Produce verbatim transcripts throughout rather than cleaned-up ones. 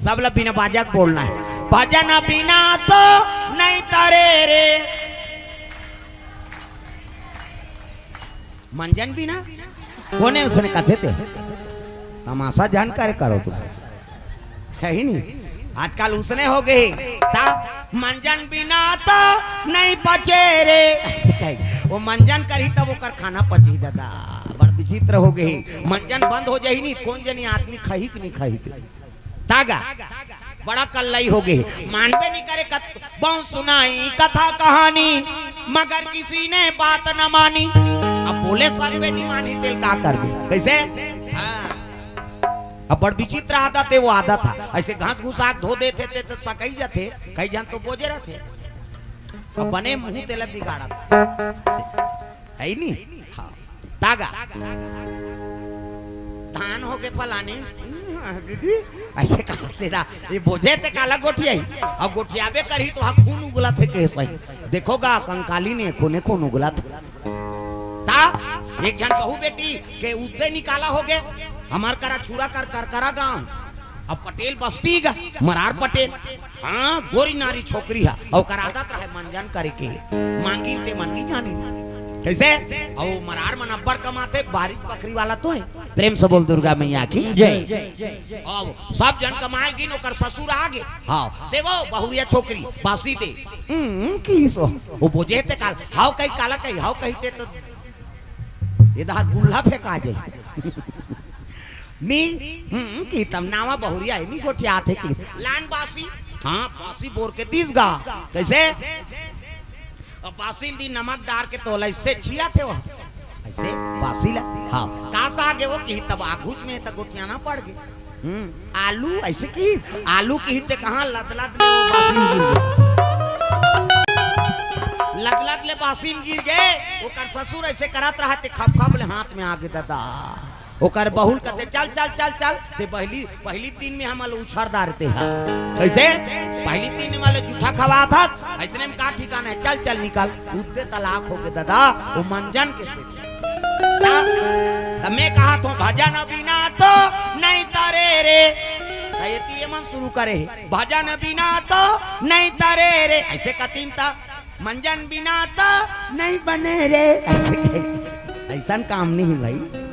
तबला बिना बाजा के बोलना हे। भजन बिना तो नहीं तरे रे। मंजन बिना? कोने उसने कथे ते? तमाशा जान करे करो तुम। हे ही नहीं। आजकल उसने हो गए। ता मंजन बिना तो नहीं पचे रे। अइसे कही। वो मंजन करही तब ओकर खाना पचही दादा। बड़ विचित्र हो गए। मंजन बंद हो जाही नहीं, कोन जनी आदमी खही कि नहीं खही ते। तागा, बड़ा कल्लई हो गए। मानबे नहीं करे कत-, बहुत सुनाई कथा कहानी, मगर किसी ने बात न मानी। अब बोले सबे नहीं मानी, तेल का करबे? कैसे? हाँ। अब बड़ विचित्र आदत हे, वो आदत हे। अइसे घास घुसा के धो देथे ते तो सकई जाथे, कई झन तो बोजे रहथे। अब बने मुंह तेला बिगाड़त। हे ही नहीं? हाँ। तागा। धान हो गे फलाने। हम्म, दीदी, अइसे कहा तेरा, ये बोझे ते काला गोठियाही। अउ गोठियाबे करही तो हा खून उगलत हे कहे सही। देखो गा, कंकाली ने खूने खून उगलत हे। ता, एक झन कहू बेटी के उद्दे निकाला हो गे, हमर करा छुरा कर, कर करा गाँव। अब पटेल बस्ती गा, मरार पटेल। हाँ, गोरी नारी छोकरी हे, अउ ओकर आदत रहे मंजन करे के। मांगिन ते मन नहीं जानी। कैसे? अउ मरार मन अब्बड़ कमाथे, बारी बखरी वाला तो हे। प्रेम से बोल दुर्गा मैया की जय। अब सब झन कमाए गिन, ओकर ससुर आ गे। हाँ, देवो बहुरिया छोकरी, बासी दे। हम्म, की सो? वो बोझे ते काल, हाव कही काला कही, हाव कही ते तो इधर गुल्ला फेंका जाए। नी, हम्म, की तब नावा बहुरिया हे, नी गोठियाथे की। लान बासी, हाँ, बासी बोर के दीस गा। कैसे? अब बासी ल दी नमक डार के तोला अइसे छियाथे वो। अइसे बासी ला, हाँ, का साग हे वो की तब आगुच में त गोठियाना पड़ गे। हम्म, आलू अइसे की, आलू की ते कहाँ लदलद ले वो बासी में गिर गे। लदलद ले बासी में गिर गे, ओकर ससुर अइसे करत रहा ते खप खप ले हाथ में आ गे दादा। ओकर बहू ल कथे, "चल, चल, चल, चल, ते पहली, पहली दिन में हमन ल उछार डारते हा।" कैसे? पहली दिन में हमन ल जूठा खवात हस, अइसने में का ठिकाना हे? चल, चल, निकल। उद्दे तलाक हो गे दादा, वो मंजन के सेती। त, त मैं कहत हों, भजन बिना तो नहीं तरे रे। त एती ये मन शुरू करे हे, भजन बिना तो नहीं तरे रे। अइसे कतिन त, मंजन बिना तो नहीं बने रे। अइसे कहे। अइसन काम नहीं हे भाई।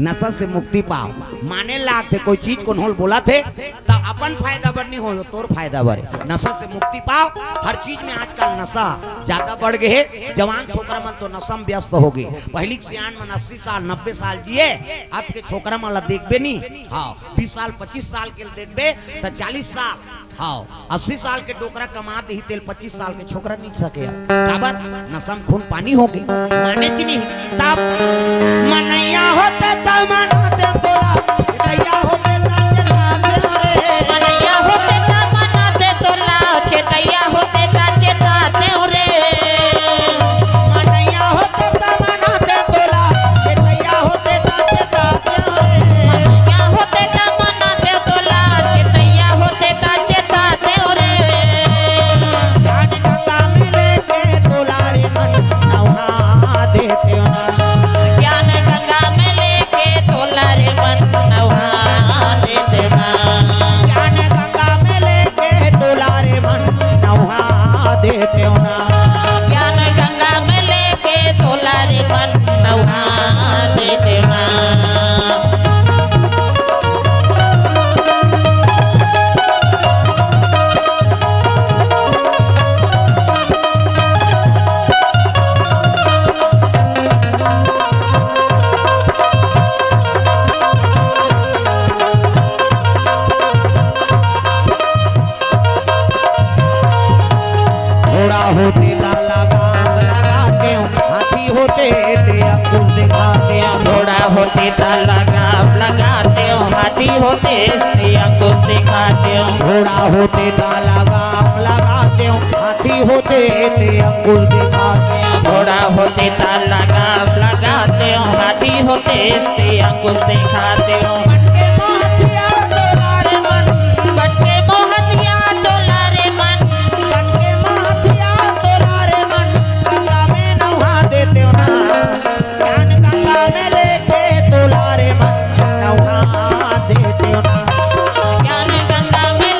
नशा से मुक्ति पाव। माने लागथे कोई चीज कोनो ल बोलथे, त अपन फायदा बर नहीं हो, तोर फायदा बर हे। नशा से मुक्ति पाव। हर चीज में आजकल नशा ज्यादा बढ़ गे हे। जवान छोकरा मन तो नशा में व्यस्त हो गे। पहली के सियान मन अस्सी साल, नब्बे साल जिए, अब के छोकरा मन ला देखबे नहीं। हाँ, बीस साल, पच्चीस साल के ल देखबे, त चालीस साल हाँ, अस्सी साल के डोकरा कमा देही तेल पच्चीस साल के छोकरा नहीं सके। काबर? नशा में खून पानी हो गे। माने च नहीं। तब मनैया होते त मनाते तोला, चेतैया होते त चेताते रे। मनैया होते त मनाते तोला, चेतैया होते त चेताते रे। मनैया होते त मनाते तोला, चेतैया होते त चेताते रे। मनैया होते त मनाते तोला, चेतैया होते त चेताते रे। ज्ञान गंगा में लेके तोला रे मन नहा देते हो ना। ज्ञान गंगा में लेके तोला रे मन नहा देते हो ना। ज्ञान गंगा में लेके तोला रे मन नहा देते हो ना। ज्ञान गंगा में लेके तोला रे मन नहा देते हो ना। घोड़ा होते त लगाम लगाते हो, हाथी होते ते अंकुश दिखाते हो। घोड़ा होते त लगाम लगाते हो, हाथी होते ते अंकुश दिखाते हो। घोड़ा होते त लगाम लगाते हो, हाथी होते ते अंकुश दिखाते हो। घोड़ा होते त लगाम लगाते हो, हाथी होते ते अंकुश दिखाते हो। बन के मोहतिया तोला रे मन, बन के मोहतिया तोला रे मन, बन के मोहतिया तोला रे मन, गंगा में नहा देते हो ना। ज्ञान गंगा में लेके तोला रे मन, नहा देते हो ना। ज्ञान गंगा में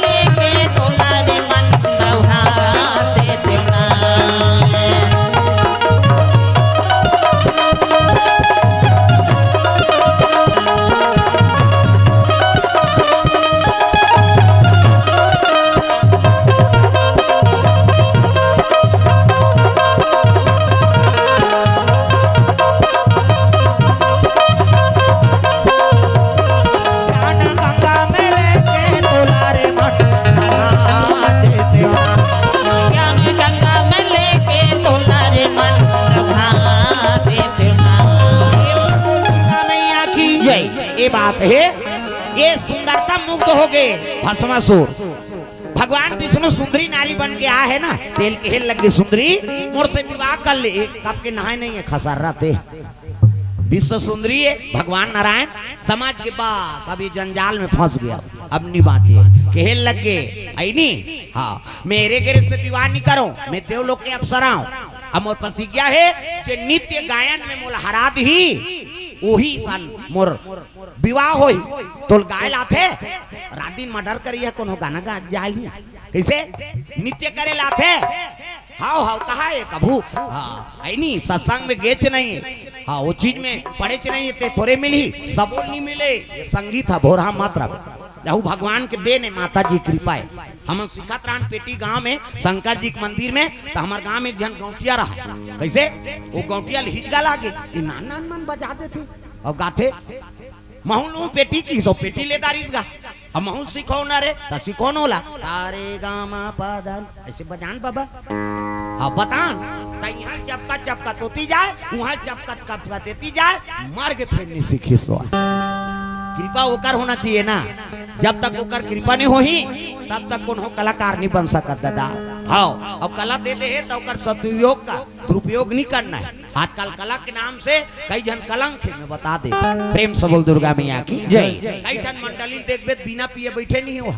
हे, ये सुंदरता मुग्ध हो गए भस्मासुर। भगवान विष्णु सुंदरी नारी बन के आए है ना, तेला कहे लगे सुंदरी, मोर से विवाह कर ले। कब के नहाए नहीं है, खसर्रा ते। विश्व सुंदरी है, भगवान नारायण समझ के बस अब ये जंजाल में फंस गया, अब नहीं बाँचे। कहे लगे, ऐनी, हाँ, मैं एरे गेरे से विवाह नहीं करो, मैं देवलोक के अप्सरा हूँ। अब मोर प्रतिज्ञा है कि नित्य गायन में मोला हरा दही, वही साल मोर विवाह होही। तोला गाय ला आथे, रात दिन मर्डर करिया, कोनो गाना गा जाय नहीं। कैसे? नित्य करे ला आथे। हाव, हाव, कहा है कभू? हाँ, ऐनी, सत्संग में गेच नहीं है। हाँ, वो चीज में पड़ेच नहीं है, ते थोरे मिलही, सबो नहीं मिले। ये संगीत है, भोरहा मत रख। यहू भगवान के देन है, माता जी कृपा है। हमन सिखत रहन पेटी गांव में, शंकर जी के मंदिर में, तो हमार गांव में एक झन गौंटिया रहा। कैसे? वो गौंटिया ल हिजगा लागे, ये नान नान मन बजा देथे। अउ गाथे, महूं लूं पेटी की, सो पेटी ले दारिस गा। अब महूं सिखो न रे, त सिखो न ओला। सारे गामा पादन, ऐसे बजान बाबा। हाँ, बतान। त इहाँ चपका चपका तोती जाए, उहाँ चपका चपका देती जाए, मर के फेर नहीं सीखी सो। कृपा ओकर होना चाहिए ना। जब तक ओकर कृपा नहीं होही, तब तक कोनो कलाकार नहीं बन सकत दादा। हाँ, अउ कला दे दे है त ओकर सदुपयोग का, दुरुपयोग नहीं करना है। आजकल कला के नाम से कई झन कलंक है, मैं बता दे। प्रेम से बोल दुर्गा मैया की जय। कई ठन मंडली देखबे त बिना पिए बैठे नहीं हो।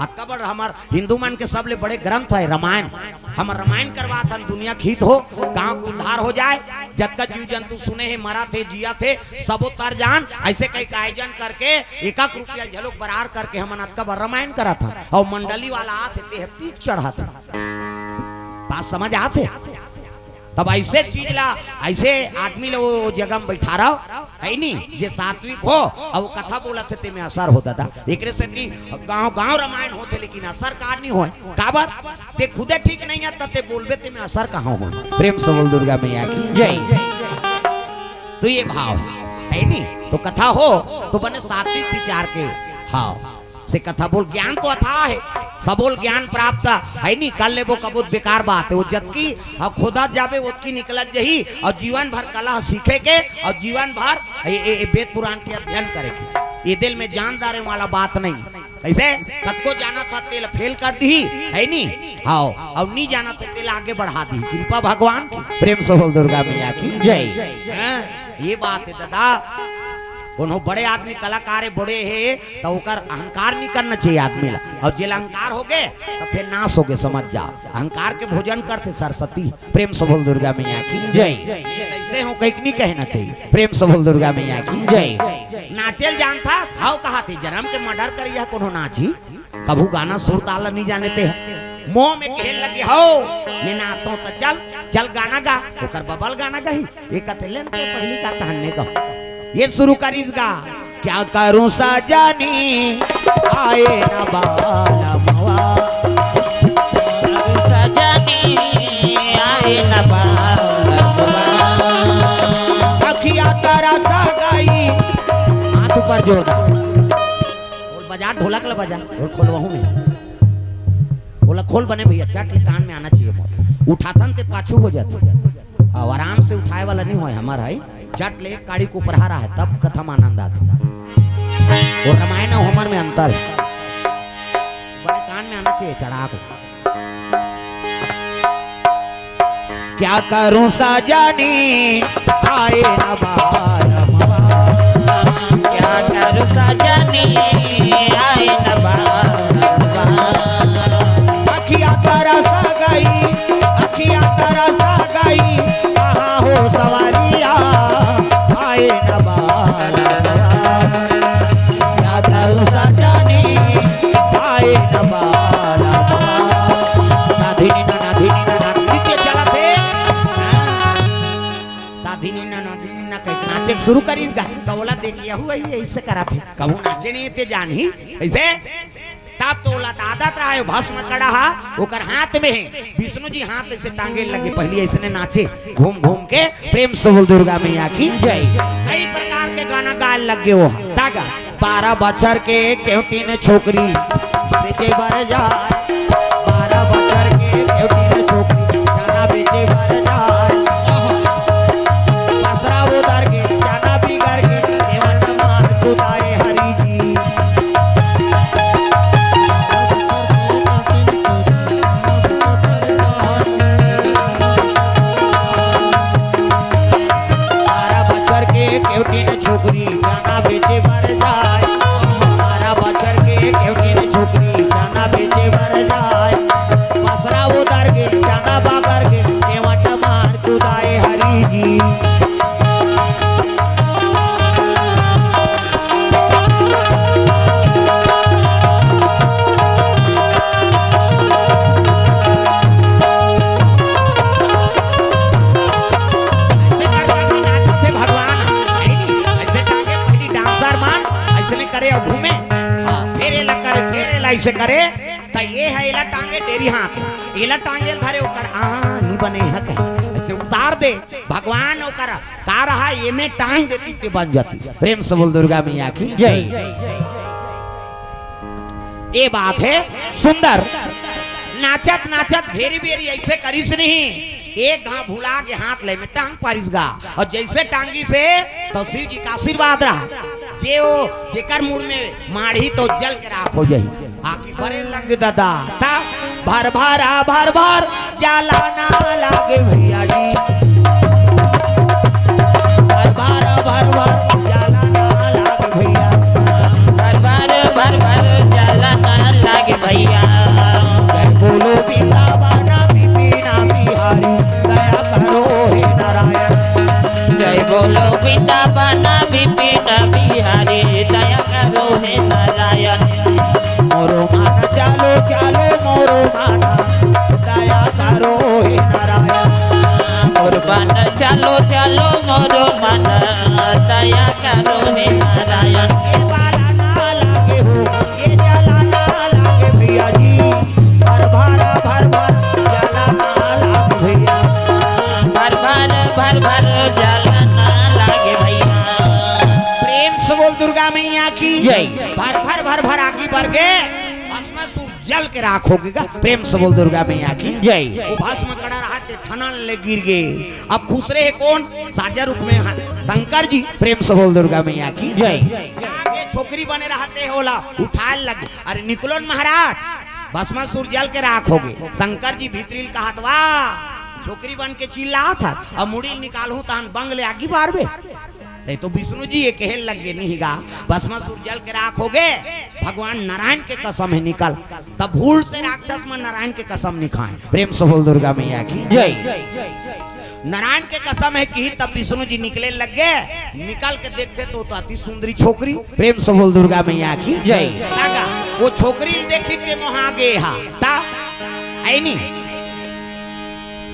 अतका बड़ हमर हिंदू मन के सबले बड़े ग्रंथ है रामायण। हमर रामायण करवात हन, दुनिया के हित हो, गांव के उद्धार हो जाए। जतका जीव जंतु सुने हे, मरत हे, जियत हे, सबो तर जान। ऐसे कई का आयोजन करके एक एक रुपया झलोक बरार करके हमन अतका बड़ रामायण करत हन। अउ मंडली वाला आत हे, ते ह पीक चढ़त हे। बात समझ आत हे? तब ऐसे चीज ला, ऐसे आदमी ला वो जगह में बैठा रहो, है नी, जे सात्विक हो, अउ वो कथा बोलत हे, ते में असर हो दादा। एकरे सेती गांव गांव रामायण होथे, लेकिन असर का नहीं होय। काबर? ते खुदे ठीक नहीं है, त ते बोलबे, ते में असर कहाँ होय? प्रेम से बोल दुर्गा मैया की जय। तो ये भाव है, है नी? तो कथा हो, तो बने सात्विक विचार के, हाँ। से कथा बोल, ज्ञान तो अथाह है, सबोल ज्ञान प्राप्त है नी, कर लेबो कबो त बेकार बात है। वो जतकी ह खोदत जाबे, ओतकी निकलत जही, अउ जीवन भर कला सीखे के, अउ जीवन भर ए, ए, ए वेद पुराण के अध्ययन करे के। ये दिल में जान डारे वाला बात नहीं। ऐसे कतको जानत ह तेला फेल कर दिही, है नी? हाव, अउ नी जानत ह तेला आगे बढ़ा दिही। कृपा भगवान की। प्रेम से बोल दुर्गा मैया की जय। हैं? ये बात है दादा, कोनो बड़े आदमी कलाकार है, बड़े है, त ओकर अहंकार नहीं करना चाहिए आदमी ला। अउ जेला अहंकार हो गे, त फेर नाश हो गे, समझ जाओ। अहंकार के भोजन करथे सरस्वती। प्रेम से बोल दुर्गा मैया की जय। ये कैसे हो, कहीं नहीं कहना चाहिए। प्रेम से बोल दुर्गा मैया की जय। नाचेल जानथा, हाव कहाथे, जन्म के मर्डर करिया कोनो नाची। कभू गाना सुर ताल नहीं जाने ते ह। मोह में कहे लगे हो, मैं नाचो त चल, चल गाना गा, ओकर बबल गाना गाही। ये कथे लेन ते पहली का तहन्ने कहो। ये शुरू करिस गा, क्या करूं सजनी, आए न बालमवा। सजनी, आए न बालमवा। अखिया तरस गई। हाथ ऊपर जोरदार। खोल बजा, ढोलक ला बजा। खोल, खोलवाहूं मैं। बोला, "खोल बने भैया, चट ले कान में आना चाहिए मोर।" उठाथन ते पाछू हो जाथे। हाँ, आराम से उठाए वाला नहीं होय हमर, है। चट ले एक काड़ी के ऊपर हारा है, तब कथा में आनंद आथे। अउ रामायण अउ हमर में अंतर है। बने कान में आना चाहिए, चढ़ा के। क्या करूं सजनी, आए न बालमवा। क्या करूं सजनी, आए न बालमवा। अखिया तरस गई, अखिया तरस गई, कहाँ हो सवरिया, आए न बालमवा। क्या करूं सजनी, आए न बालमवा। नाधिनी ना, नाधिनी ना, नाधिनी के चलत हे। नाधिनी ना, नाधिनी ना कहिके नाचे के शुरू करिस गा। त ओला देख, यहू वही ऐसे करत हे। कहूं नाचे नहीं ते जानही, ऐसे। तब तो ओला दादत रहा है, भस्म कड़ा हा, ओकर हाथ में है। विष्णु जी हाथ ऐसे टांगे लगे, पहली ऐसने नाचे, घूम घूम के। प्रेम से बोल दुर्गा मैया की जय। कई प्रकार के गाना गाए लग गए वो। तागा, बारह बछर के केवटिन छोकरी बेचे बर जाए, बारह बछर के केवटिन छोकरी चना बेचे बर जाए। पसरा उतर के चना बिगड़ के, केवट मार कुदाए हरी से करे, त ये है एला टांगे डेरी हाथ, एला टांगे धरे ओकर आ नी बने है कहे, ऐसे उतार दे। भगवान ओकर का रहा, एमे टांग देती ते बन जाती। प्रेम से बोल दुर्गा मैया की जय। ये बात है सुंदर। नाचत नाचत घेरी बेरी ऐसे करिस नहीं, एक घाव भुला के हाथ ले में टांग पारिस गा, और जैसे टांगी से तो शिव जी का आशीर्वाद रहा, जे ओ जेकर मुड़ में माढ़ी तो जल के राख हो जाई। आकी बरे लग दादा ता भर भरा भर भर जाला ना लागे भैया जी। भर भर भर भर जाला ना लागे भैया। भर भर भर भर जाला ना लागे भैया। जय बोलो वृंदावन बिपिन बिहारी, दया करो हे नारायण। जय बोलो वृंदावन बिपिन बिहारी, दया करो हे नारायण। मोरो मन चालो चालो मोरो मन, दया करो हे नारायण। मोरो मन चालो चालो मोरो मन, दया करो हे नारायण। ये बाला ना लागे हो, ये जाला ना लागे भैया जी। भर भर भर भर जाला ना लागे भैया। भर भर भर भर जाला ना लागे भैया। प्रेम से बोल दुर्गा मैया की जय। भर भर भर भर आगी भर के भस्मासुर जल के राख हो गे गा। प्रेम से बोल दुर्गा मैया की जय। वो भस्म कड़ा रहा ते ठनन ले गिर गे। अब खुसरे हे कौन? साजा रूप में हा-, शंकर जी। प्रेम से बोल दुर्गा मैया की जय। आगे छोकरी बने रहा ते ओला उठाए लग, अरे निकलो न महाराज, भस्मासुर जल के राख हो गे। शंकर जी भीतरी ल कहत वा, छोकरी बन के चिल्लात हस, अब मुड़ी ल निकालहूं तहन बंग ले आगी बारबे। ते तो विष्णु जी ये कहे लग गे, नहीं गा, भस्मासुर जल के राख हो गे, भगवान नारायण के कसम है निकल। तब भूल से राक्षस मन नारायण के कसम नहीं खाए। प्रेम से बोल दुर्गा मैया की जय। नारायण के कसम है कि तब विष्णु जी निकले लग गे, निकल के देखते तो, तो अति सुंदरी छोकरी। प्रेम से बोल दुर्गा मैया की जय। लगा, वो छोकरी देखी के मोहा गे हा, ता, ऐनी।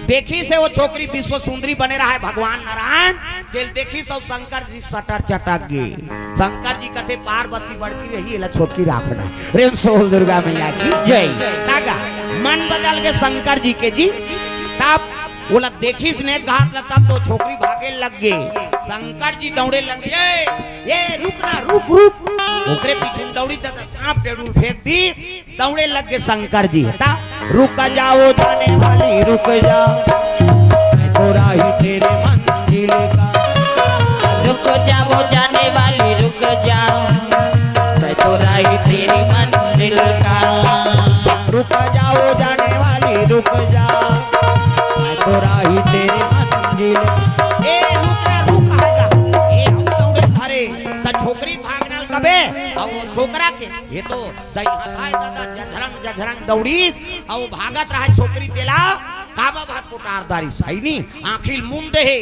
देखिस हे वो छोकरी विश्व सुंदरी बने रहा है भगवान नारायण, तेल देखिस हे शंकर जी सटर चटक गे। शंकर जी कथे पार्वती बड़की रही, एला छोटकी राखना। प्रेम से बोल दुर्गा मैया की जय। तागा मन बदल गे शंकर जी के जी। तब ओला देखिस नेत घात ला, तब तो छोकरी भागे लग गे। शंकर जी दौड़े लग गे, ए, ए, रुक ना, रुक, रुक। ओकरे पीछे दौड़ी त सांप डेड़ूल फेंक दी। दौड़े लग गे शंकर जी, ता, रुक जाओ जाने वाली, रुक जाओ, मैं तो राही तेरे मंजिल का। रुक जाओ जाने वाली, रुक जाओ, मैं तो राही तेरी मंजिल का। रुक जाओ जाने वाली, रुक जाओ, मैं तो राही तेरी मंजिल। ए, रुक ना, रुक, कहाँ जा? ए, हम दौड़े धरे, त छोकरी भागना कबे, अउ छोकरा के, ये तो दई हथाय दादा जझरंग जझरंग दौड़ी, अउ भागत रहा छोकरी तेला, काबा भात पोटार दारी सही नी, आँखी ल मुंद दे हे।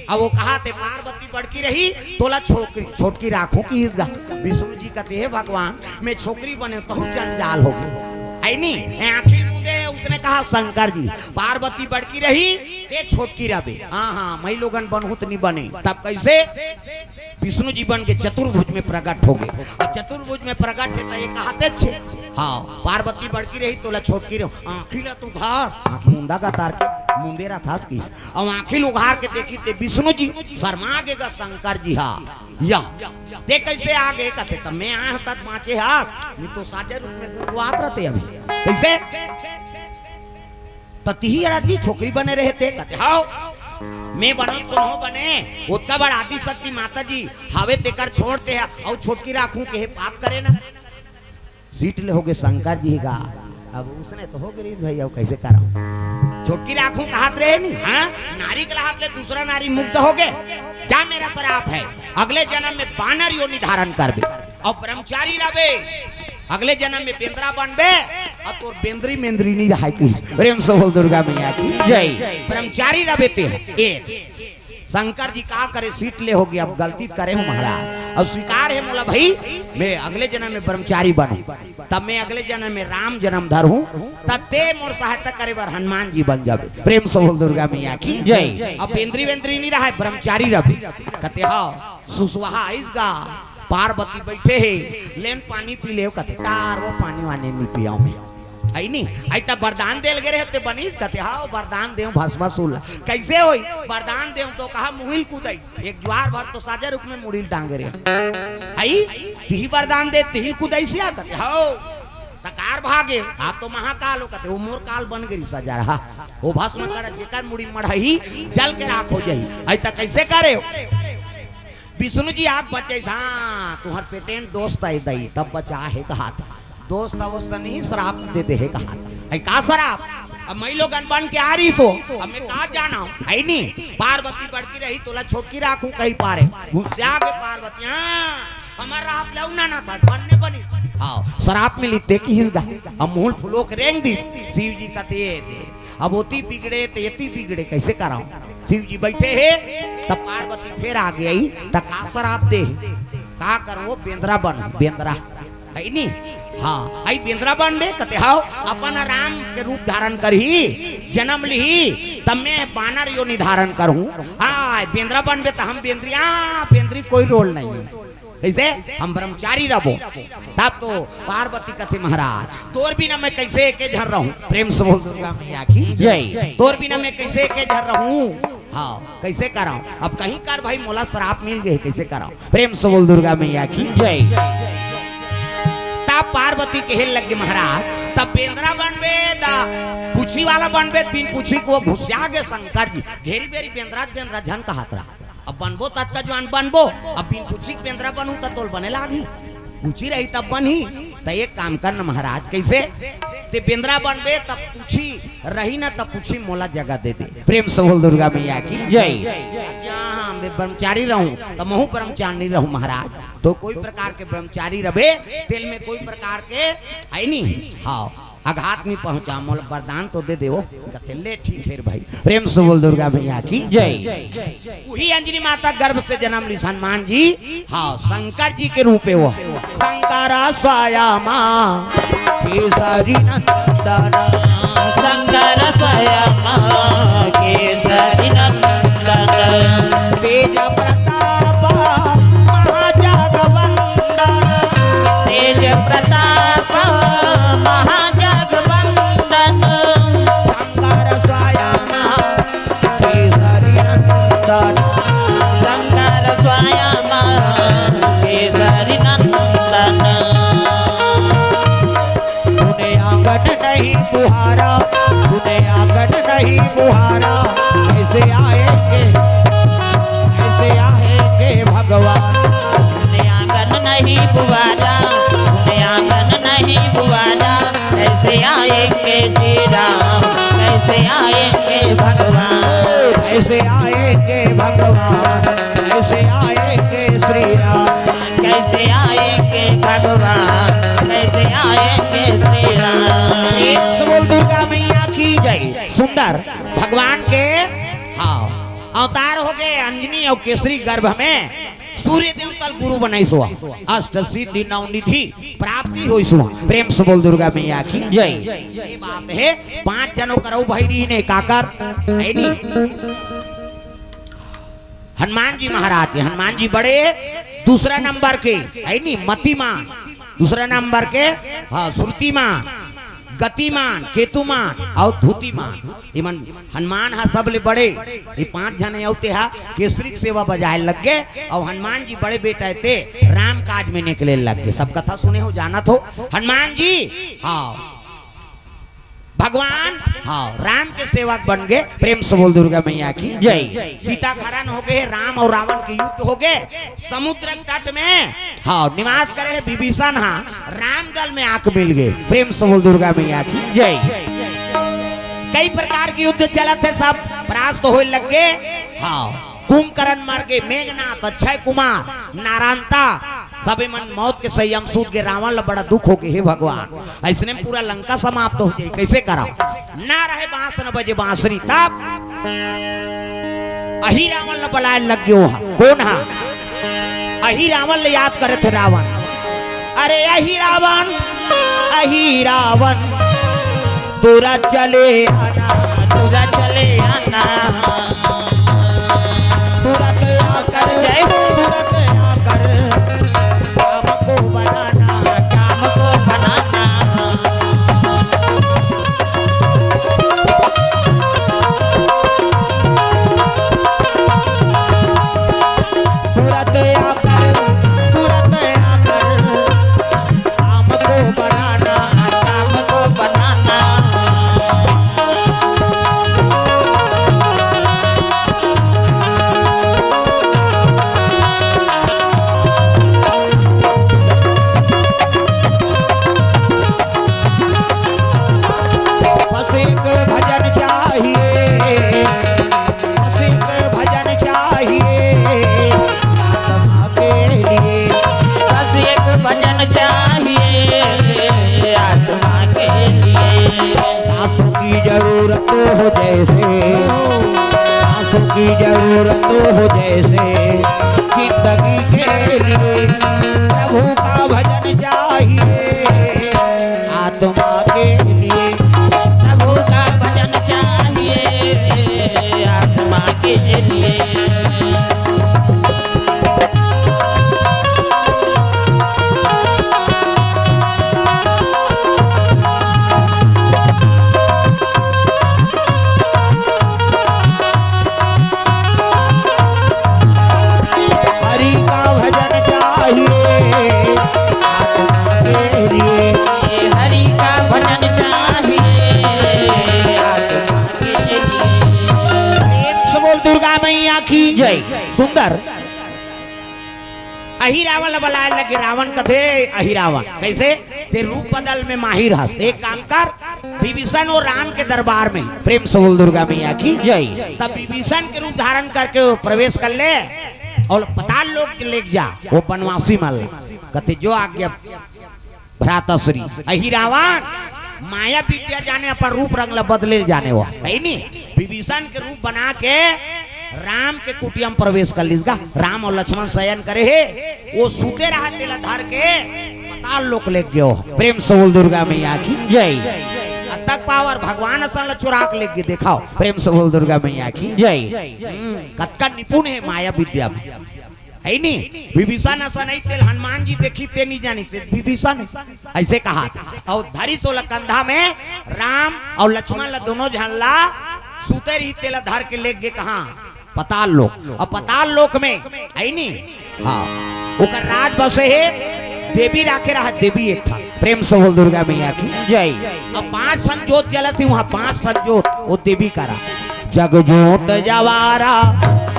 अब वो कहा ते पार्वती बड़की रही, तोला छोकरी, छोटकी राखूं किहिस गा। विष्णु जी कहते, "हे भगवान, मैं छोकरी बने तहु जंजाल हो गई।" है नी, ए आँखी ल मुंदे हे, उसने कहा, "शंकर जी, पार्वती बड़की रही, ते छोटकी रबे।" हाँ, हाँ, मई लोगन बनहूं त नी बने। तब कैसे? विष्णु जी बन के चतुर्भुज में प्रकट हो गए। अउ चतुर्भुज में प्रकट हे त ये कहाते छे, हाँ, पार्वती बड़की रही तोला छोटकी रहो। आँखी ला तू घर, आँख मुंदा का तार के मुंदे रहा थास किस। अउ आँखी ल उघार के देखी ते विष्णु जी शर्मा गे गा शंकर जी हा। या, ते कैसे आ गए कहते, तब मैं आया हूँ तब बाँचे हास, नहीं तो साजे रूप में गुरुआत रहते अभी। कैसे? त तिही अड़ा जी छोकरी बने रहे ते कहते, "हाव, मैं बनों त कोनो बने, ओतका बड़ आदि शक्ति माता जी हावे तेकर छोड़ ते हा, अउ छोटकी राखूं के हे पाप करे ना।" सीट ले हो गे शंकर जी गा, अब उसने तो हो गे रीस भाई, अब कैसे कराऊं? छोटकी राखूं कहात रहे नी, हाँ? नारी के हाथ ले दूसरा नारी मुक्त हो गे, जा मेरा श्राप है, अगले जन्म में बानर योनि धारण करबे। अउ ब्रह्मचारी रबे, अगले जन्म में बेंदरा बनबे, अउ तोर बेंदरी मेंदरी नी रहाय किहिस। प्रेम से बोल दुर्गा मैया की जय। ब्रह्मचारी रबे ते, ए, शंकर जी का करे, सीट ले हो गया, अब गलती करे हूँ महाराज, अउ स्वीकार हे मोला भाई, मैं अगले जन्म में ब्रह्मचारी बनूं, तब मैं अगले जन्म में राम जन्म धरहूं, तब ते मोर सहायता करे बर हनुमान जी बन जाबे। प्रेम से बोल दुर्गा मैया की जय। अब बेंदरी वेंदरी नी रहाय, ब्रह्मचारी रबे। कहते, हाँ, सुसवाहा आइस गा, पार्वती बइठे हे, लेन पानी पी लेव कथे, टार वो पानी वानी नइ पियाव मैं। हइ नी? अइ त बरदान देल गे रहे ते बनिस कथे, हाँ, बरदान देव भस्मासुर ला। कइसे होई? बरदान देव तो कहा मुहिल कूदइस, एक जुआर भर तो साजा रुख में मुड़ी ल टांगे रहे। हइ? तिही बरदान दे, तिही ल कूदइस या कथे, हव। त कार भागे, आप तो महाकाल हो कथे, वो मोर काल बन गे रहिस हजार, हाँ। वो भस्म कर जेकर मुड़ी मढ़ही, जल के राख हो जाही। अइ त कइसे करे? विष्णु जी आग बचाइस, हाँ, तुहर पेटेंट दोस्त आय दई, तब बचा हे कहात। दोस्त अवस्त नहीं, श्राप दे दे हे कहात। अइ का श्राप? अब मइलोगन बन के आ रहिस हो, अब मैं का जानव, हइ नी? पार्वती बड़की रही, तोला छोटकी राखूं कहि पारे। घुसिया गे पार्वती, हाँ, हमर रात ले उन्ना ना था, बनने बनी। हाँ, श्राप मिलिस ते किहिस गा। अब मुहूं ल फुलो के रेंग दिस, शिव जी कथे दे। अब ओती बिगड़े त एती बिगड़े, कइसे करव? शिव जी बइठे हे, त पार्वती फेर आगे अइस, त का श्राप दे हे? का करव? बेंदरा बन, बेंदरा। हइ नी? हाँ, अइ बेंदरा बनबे कथे, हव, अपन राम के रूप धारण करही, जनम लिही, तब मैं बानर योनि धारण करहूं। हाँ, बेंदरा बनबे त हम बेंदरी, हाँ, बेंदरी कोई रोल नहीं हे। कइसे? हम ब्रह्मचारी रहिबो। तब तो पार्वती कथे, महाराज, तोर बिना मैं कइसे एके झन रहूं? प्रेम से बोल दुर्गा मैया की जय। तोर बिना मैं कइसे एके झन रहूं? हाँ, कइसे करव? अब कहीं कर भाई, मोला श्राप मिल गे, कइसे करव? प्रेम से बोल दुर्गा मैया की जय। तब पार्वती कहे लगे, महाराज, तब बेंदरा बनबे, त पूछी वाला बनबे, बिन पूछी के वो घुसिया गे शंकर जी। घेरी बेरी बेंदरा, बेंदरा झन कहत रहा। अब बनबो ततका जुवान बनबो, अब बिन पूछी के बेंदरा बनहूं त तोल बने लागही। पूछी रही तब बनही। त एक काम कर न महाराज, कइसे? ते बेंदरा बनबे तब पूछी रही ना, तब पूछी मोला जगह दे दे। प्रेम से बोल दुर्गा मैया की जय। अच्छा, हाँ, मैं ब्रह्मचारी रहूं त महूं ब्रह्मचारी रहूं महाराज, तो कोई प्रकार के ब्रह्मचारी रहिबे, तेल में कोई प्रकार के हइ नी। हाँ, आघात नइ पहुंचा, मोला वरदान तो दे देवो। कथे, ले ठीक हे रे भाई। प्रेम से बोल दुर्गा मैया की जय। उही अंजनी माता गर्भ से जनम लिस हनुमान जी, हाँ, शंकर जी के रूप हे वो। शंकर स्वयं केसरी नंदन। शंकर स्वयं केसरी नंदन। तेज प्रताप महाजगवंदन। तेज प्रताप महाजगवंदन। शंकर स्वयं केसरी नंदन। शंकर स्वयं केसरी नंदन। तूने आंगन नहीं बुहारा, तूने आंगन नहीं बुहारा, कैसे आएंगे, कैसे आएंगे भगवान? तूने आंगन नहीं बुहारा, तूने आंगन नहीं बुहारा, कैसे आएंगे श्री राम, कैसे आएंगे भगवान? कैसे आएंगे भगवान, कैसे आएंगे श्री राम? कैसे आएंगे भगवान, कैसे आएंगे श्री राम? प्रेम से बोल दुर्गा मैया की जय। सुंदर भगवान के, हाँ, अवतार हो गे अंजनी अउ केसरी गर्भ में। सूर्य देवता ल गुरु बनाइस हवय, अष्ट सिद्धि नौ निधि प्राप्ति होइस हवय। प्रेम से बोल दुर्गा मैया की जय। ये बात हे, पांच झन ओकर अउ भाई रहिन हे, काकर, हइ नी? हनुमान जी महाराज के, हनुमान जी बड़े दूसरा नंबर के, हइ नी, मतिमान, दूसरा नंबर के, हाँ, श्रुतिमान, गतिमान, केतुमान अउ धुतिमान। इमन हनुमान हा सबले बड़े, ये पांच झन हे, अउ ते हा केसरी के सेवा बजाए लग गे, अउ हनुमान जी बड़े बेटा हे ते राम काज में निकले लग गे। सब कथा सुने हो, जानत हो, हनुमान जी, हाँ, भगवान, हाँ, राम के सेवक बन गे। प्रेम से बोल दुर्गा मैया की जय। सीता हरण हो गे, राम अउ रावण के युद्ध हो गे, समुद्र तट में, हाँ, निवास करे हे विभीषण, हाँ, राम दल में आके मिल गे। प्रेम से बोल दुर्गा मैया की जय। कई प्रकार के युद्ध चलत हे, सब परास्त होए लग गे। हाँ, कुंभकर्ण मर गे, मेघनाथ, अक्षय कुमार, नारायणता, सबे मन मौत के संयम सूत गे। रावण ला बड़ा दुख हो गे, हे भगवान, अइसने में पूरा लंका समाप्त हो जाए, कइसे करव? ना रहे बांस न बजे बांसुरी, तब अही रावण ला बलाए लग गे हा। कोन हा? अही रावण ला याद करे थे रावण। अरे अही रावण, अही रावण, दूरा चले आना, दूरा चले आना। तुरंत आकर जय हो, तुरंत आकर तो हो जैसे, सांसों की जरूरत हो जैसे, जिंदगी के लिए प्रभु का भजन चाहिए, आत्मा के लिए। प्रभु का भजन चाहिए, आत्मा के लिए। हरि का भजन चाहिए, आत्मा के लिए। हरि का भजन चाहिए, आत्मा के लिए। प्रेम से बोल दुर्गा मैया की जय। सुंदर। अहिरावण ला बलाए लगे, रावण कथे, "अहिरावण, कइसे? तें रूप बदल में माहिर हस, एक काम कर, विभीषण अउ राम के दरबार में।" प्रेम से बोल दुर्गा मैया की जय। तब विभीषण के रूप धारण करके वो प्रवेश कर ले अउ पताल लोक के लेके जा, वो बनवासी मन ला। कथे, "जो आज्ञा भ्राताश्री।" अहिरावण माया विद्या जाने, अपन रूप रंग ला बदले जाने, वो है नी, विभीषण के रूप बना के राम के कुटिया में प्रवेश कर लिस गा। राम अउ लक्ष्मण शयन करे हे, वो सुते रहा, तेला धर के पताल लोक ले गयो। प्रेम से बोल दुर्गा मैया की जय। अतक पावर भगवान असन ला चुरा के ले गए, देखाव। प्रेम से बोल दुर्गा मैया की जय। हम्म, कतका निपुण हे माया विद्या में। है नी? विभीषण असन नहीं, तेला हनुमान जी देखिस, तें नहीं जानिस, विभीषण हे। अइसे कहा। अउ धरिस ओला कंधा में, राम अउ लक्ष्मण ला, दोनों झन ला सुते रहिस, तेला धर के ले गए कहाँ? पताल लोक। अउ पताल लोक में, है नी? हाँ, ओकर राज बसे हे, देवी राखे रहा, देवी एक ठा। प्रेम से बोल दुर्गा मैया की जय। अउ पांच ठन जोत जलत हे वहाँ, पांच ठन जोत, वो देवी करा। जग जोत जवारा,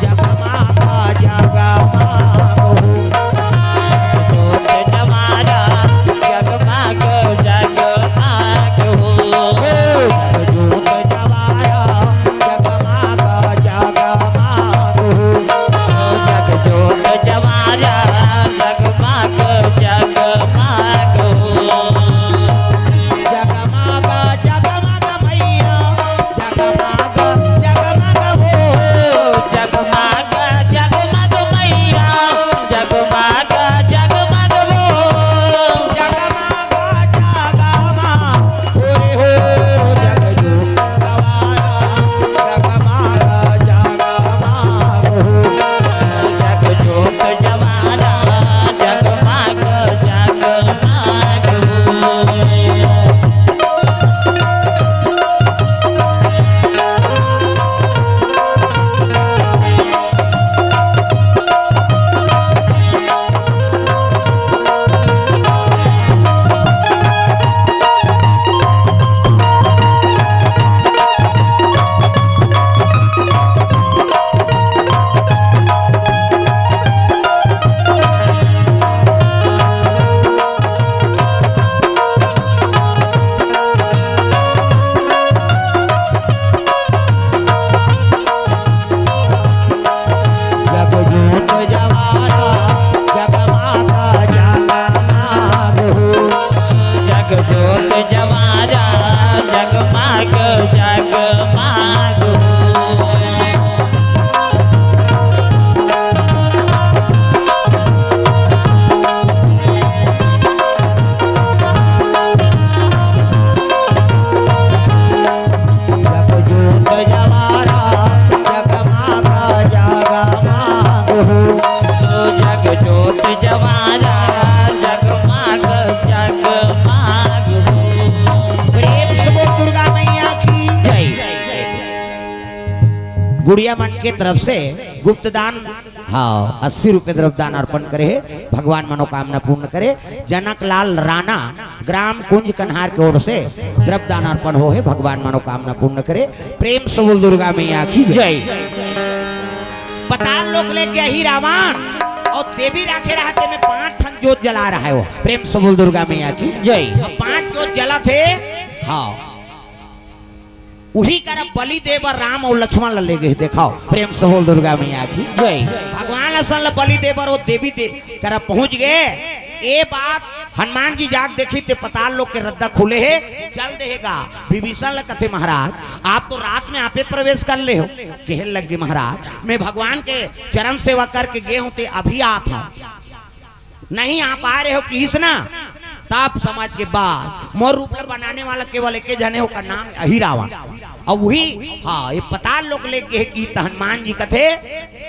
जगमागा जगमाग हो। जग जोत जवारा, जगमाग जगमाग हो। जग जोत जवारा, जगमागा जगमाग हो। जग जोत जवारा, जगमाग जगमाग हो। जगमागा जगमाग मैया, जगमागा जगमाग हो। जगमागा जगमाग मैया, जगमागा जगमाग हो। जगमागा जगमाग हो रे हो, जग जोत जवारा, जगमागा जगमाग हो। जग जोत जवारा, जगमाग जगमाग हो। जग जोत जवारा, जगमागा जगमाग हो। जग जोत जवारा, जगमाग जगमाग हो। जग जोत जवारा, जगमाग जगमाग हो। जग जोत जवारा, जगमाग जगमाग हो। प्रेम से बोल दुर्गा मैया की जय। गुड़िया मन के तरफ से गुप्त दान, हाँ, अस्सी रुपये द्रव्य दान अर्पण करे हे, भगवान मनोकामना पूर्ण करे। जनक लाल राणा, ग्राम कुंज कन्हार के ओर से द्रव्य दान अर्पण हो हे, भगवान मनोकामना पूर्ण करे। प्रेम से बोल दुर्गा मैया की जय। पताल लोक ले गया ही रावण, अउ देवी राखे रहा, तेमे पांच ठन जोत जला रहा हे वो। प्रेम से बोल दुर्गा मैया की जय। अउ पांच जोत जलत हे, हाँ। उही करा बलि दे बर राम अउ लक्ष्मण ला ले गए। देखाव, प्रेम से बोल दुर्गा मैया की जय। भगवान असन ला बलि दे बर वो देवी दे करा पहुंच गए। ए बात हनुमान जी जाग देखी ते पताल लोक के रद्दा खुले हे, चल देहेगा। विभीषण ल कथे, महाराज, आप तो रात में आपे प्रवेश कर ले हो। कहे लगे, महाराज, मैं भगवान के चरण सेवा करके गे हों ते अभी आत हों। नहीं, आप आ रहे हो किहिस ना, तब समझ के बाद मोर रूप ल बनाने वाला केवल एके झने, ओकर नाम अही रावण। अउ वही, हाँ, ये पताल लोक ले गे हे कि त हनुमान जी कथे,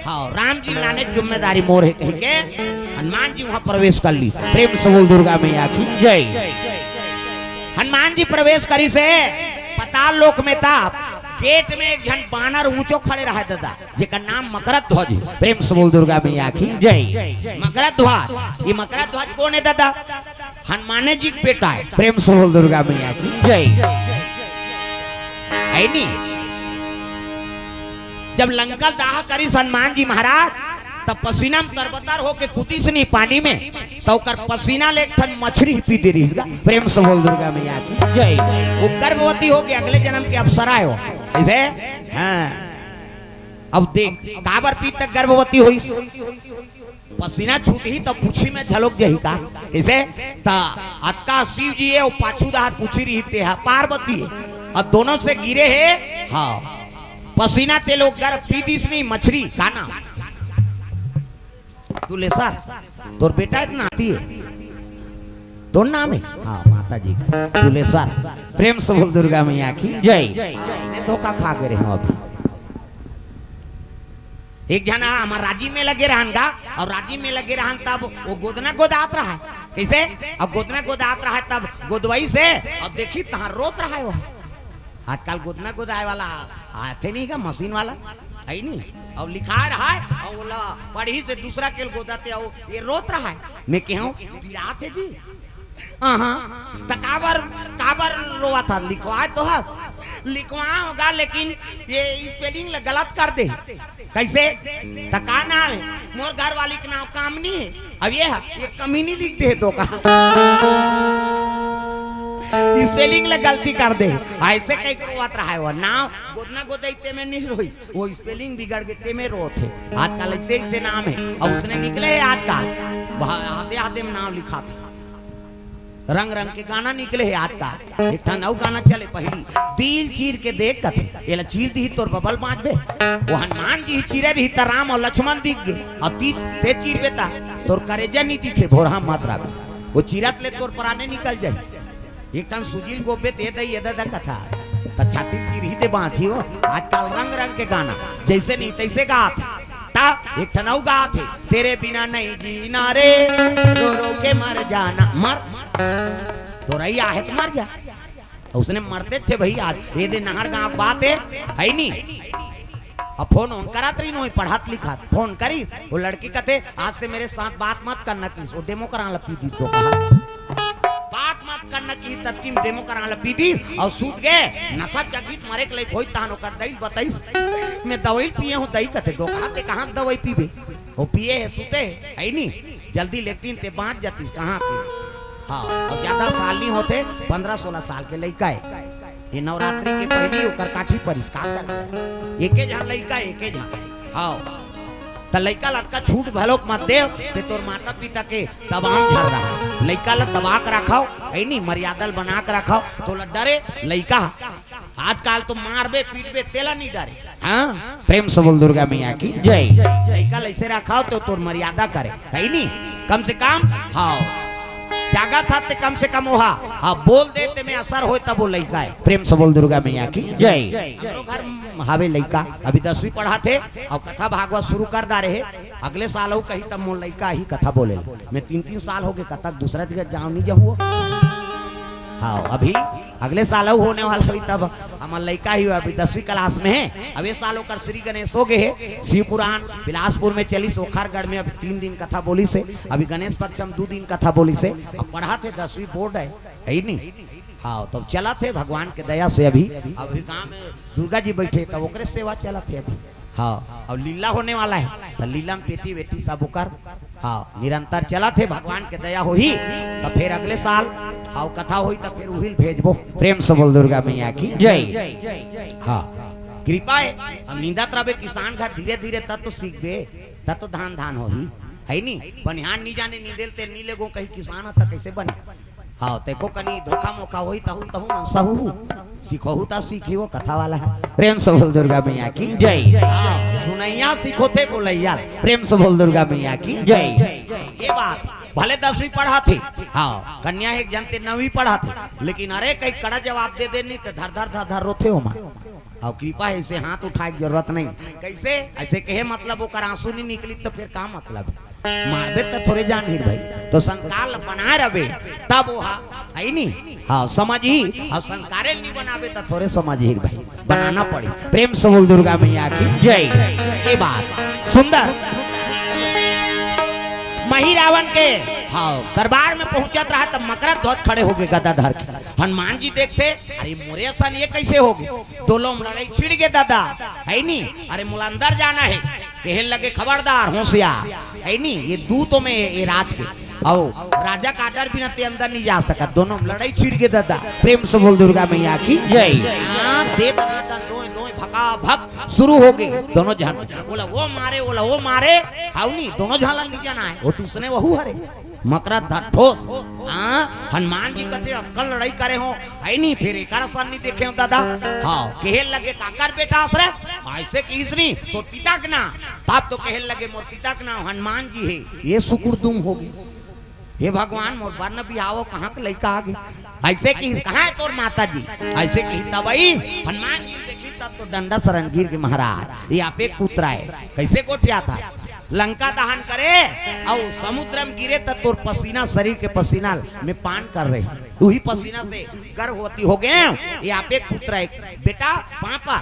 हाँ, राम जी लाने के जिम्मेदारी मोर हे कहि के हनुमान जी वहां प्रवेश कर ली। प्रेम से बोल दुर्गा मैया की जय। हनुमान जी प्रवेश करिस हे पताल लोक में, तब गेट में एक झन बानर ऊंचो खड़े रहय ददा, जेकर नाम मकरत ध्वज हे। प्रेम से बोल दुर्गा मैया की जय। मकरत ध्वज, ये मकरत ध्वज कोन हे ददा? हनुमाने जी के बेटा हे। प्रेम से बोल दुर्गा मैया की जय। हे नी, जब लंका दाह करिस हनुमान जी महाराज, तब पसीना में तरबतर होके कूदिस नी पानी में, त ओकर पसीना ले एक ठन मछरी पी दे रहिस गा। प्रेम से बोल दुर्गा मैया की जय। वो गर्भवती होके अगले जन्म के अप्सरा हो। ऐसे, हाँ। अब देख, काबर पी तक गर्भवती होइस? पसीना छूटही त पूछी में झलक जही का? कइसे? त अतका शिव जी हे, अउ पाछू डहर पूछी रही ते हा पार्वती हे, अउ दोनों से गिरे हे। हाँ, पसीना ते लोग गर्भ पी दिस नी मछरी का नाम? दुलेसर, तोर बेटा हे त नाती हे? तोर नाम हे? हाँ, माता जी का दुलेसर। प्रेम से बोल दुर्गा मैया की जय। मैं धोखा खा गे रहे हूँ अभी। एक झन हमर राजिम में लगे रहन गा, अउ राजिम में लगे रहन तब वो गोदना गोदात रहय। कइसे? अब गोदना गोदात रहय तब गोदवइस हे, अउ देखिस तहाँ रोत रहय वो। आजकल गोदना गोदाय वाला आथे नहीं का, मशीन वाला, हे नी? अउ लिखाय रहय, अउ ओला पढ़िस हे दूसरा के ल गोदत हे, अउ ये रोत रहय। मैं कहेंव, पिरात हे जी? हाँ, त काबर, काबर रोवत हस? लिखवाय तो हस, लिखवाय हों गा, लेकिन ये spelling ल गलत कर दे। कइसे? त का नाम हे? मोर घरवाली के नाम कामनी हे। अब ये ह, ये कमीनी लिख दे हे तो का? Spelling ल गलती कर दे। अइसे कहि के रोवत रहय वो। नाम गोदना गोदई ते में नहीं रोइस, वो spelling बिगड़ गे ते में रोत हे। आजकल अइसे अइसे नाम हे, अउ उसने निकले हे आजकल। वह आते आते में नाम लिखाथे। रंग रंग के गाना निकले हे आजकल। एक ठन अउ गाना चले पहिली, दिल चीर के देख कथे, एला चीर दिही तोर बबल बांचबे। वो हनुमान जी चीरे रही त राम अउ लक्ष्मण दिख गे, अउ ती ते चीरबे त तोर करेजा नी दिखे, भोरहा मत रहिबे। वो चीरत ले तोर पराने निकल जाही। एक ठन सुजील गोपे ते दई ए ददा कथा, त छाती चीरही ते बांची हो। आजकल रंग रंग के गाना, जइसे नहीं तइसे गात। त एक ठन अउ गात हे, तेरे बिना नहीं जीना रे, रो रो के मर जाना, मर। तोरई आहे त मर जा। उसने मरते थे भई, आज ये दे नहर गांव बात हे, हे नी? अब फोन ओन करत रहिन, ओही पढ़त लिखत, फोन करिस, वो लड़की कथे, आज से मेरे साथ बात मत करना किहिस, वो डेमो करा ल पी दिस तो कहा। बात मत करना किहिस, ततकी में डेमो करा ल पी दिस, अउ सूत गे, नशा चघिस, मरे के लइक होइस, तहन ओकर दई ल बतइस, मैं दवई ल पिए हूँ, दई कथे, तो कहा ते कहाँ के दवई पीबे? वो पिए हे, सूते हे, हे नी? जल्दी लेतिन ते बांच जातिस, कहाँ के? हाँ, अउ ज्यादा साल नहीं होते, पंद्रह सोलह साल के लइका हे। ये नवरात्रि के पहिली ओकर काठी परिस, का कर दे? एके झन लइका, एके झन। हाँ, त लइका ल अतका छूट घलोक मत दे, ते तोर माता पिता के दबाव झर रहा। लइका ल दबा के रखव, हे नी, मर्यादा ल बना के रखव, तोला डरे लइका। आजकल तो मारबे, पीटबे, तेला नहीं डरे। हाँ, प्रेम से बोल दुर्गा मैया की जय। लइका ल अइसे रखव त तोर मर्यादा करे, हे नी? कम से कम, हाँ, जागत हे ते कम से कम ओहा, हाँ, बोल दे ते में असर होय तब वो लइका हे। प्रेम से बोल दुर्गा मैया की जय। हमरो घर म हावे लइका, अभी दसवीं पढ़त हे, अउ कथा भागवत शुरू कर डारे हे। अगले साल अउ कही तब मोर लइका ही कथा बोले। मैं तीन तीन साल हो गे, कतक दूसरा जगह जांव नहीं जाहूँ। हाँ, अभी अगले साल अउ होने वाला होही तब हमर लइका ही अभी दसवीं class में हे। अब ये साल ओकर श्री गणेश हो गे हे। शिव पुराण बिलासपुर में चलिस, ओखरगढ़ में अभी तीन दिन कथा बोलिस हे। अभी गणेश पक्ष में दू दिन कथा बोलिस हे। अब पढ़त हे, दसवीं board हे, हे नी? हाँ, तब चलत हे भगवान के दया से अभी, अभी गांव में दुर्गा जी बइठे, तब ओकरे सेवा चलत हे अभी। हाँ, अउ लीला होने वाला हे, त लीला में पेटी वेटी सब ओकर, हाँ, निरंतर चलत हे। भगवान के दया होही, त फेर अगले साल, हाँ, कथा होही, त फेर उही ल भेजबो। प्रेम से बोल दुर्गा मैया की जय। हाँ, कृपा हे। अब निंदत रहिबे किसान घर, धीरे धीरे तब तो सीखबे, तब तो धान धान होही। है नी? बनिहान नी जाने, नी देल तेल नी लेगो, कहीं किसान ह त कैसे बने? हाँ, तेको कनी धोखा मोखा होई, तहू तहू मन सहू सीखहू त सीखी वो कथा वाला है। प्रेम से बोल दुर्गा मैया की जय। हाँ, सुनैया सीखोथे बोलैया। प्रेम से बोल दुर्गा मैया की जय। ये बात भले दसवीं पढ़ाथे, हाँ, कन्या एक जनते नवीं पढ़ाथे, लेकिन अरे कहीं कड़ा जवाब दे दे नी त धर धर धर धर रोथे ओमा। अउ कृपा हे, ऐसे हाथ उठाए के जरूरत नहीं। कैसे? ऐसे कहे मतलब ओकर आंसू नहीं निकली त फिर का मतलब? मारबे त थोरे जानही भाई, तो संस्कार ल बनाए रहबे तब वो हा, है नी? हाँ, समझही। अउ संस्कारे नहीं बनाबे त थोरे समझही भाई, बनाना पड़ी। प्रेम से बोल दुर्गा मैया की जय। ये बात सुंदर। मही रावण के, हाँ, दरबार में पहुंचत रहा तब मकरध्वज खड़े हो गए गदा धर के। हनुमान जी देखथे, अरे मोरे असन ये कैसे हो गए? दोनों में लड़ाई छिड़ गए दादा, है नी? अरे मोला अंदर जाना है, कहे लगे खबरदार होशियार, है नी? ये दूतों में ये राज के, अउ राजा का आर्डर बिना ते अंदर नहीं जा सकत। दोनों में लड़ाई छिड़ गए दादा। प्रेम से बोल दुर्गा मैया की जय। हाँ, दे दनादन दोए दोए भका भक शुरू हो गए दोनों झन। बोला वो मारे, बोला वो मारे, हाउ नी, दोनों झन ला नहीं जाना है, वो दूसरे वहू हरे। मकरध्वज ठोस। हाँ, हनुमान जी कथे अतकन लड़ाई करे हो, है नी, फिर एकर असन नहीं देखे हो दादा। हाँ, कहे लगे काकर बेटा आस रे, ऐसे किहिस नी, तोर पिता के नाम। तब तो कहे लगे मोर पिता के नाम हनुमान जी है, ये सुकुर दुम हो गए। हे भगवान, मोर बर न बिहाव, कहाँ के लइका आ गए? ऐसे किहिस, कहाँ है तोर माता जी? ऐसे किहिस तब आई हनुमान जी देखी तब तो डंडा सरन गिर के महाराज, ये आप एक पुत्र आए, कैसे गोठियाथा? लंका दहन करे अउ समुद्र में गिरे त तोर पसीना, शरीर के पसीना में पान कर रहे, उही पसीना से गर्भवती हो गए। ये आप एक पुत्र है बेटा, पापा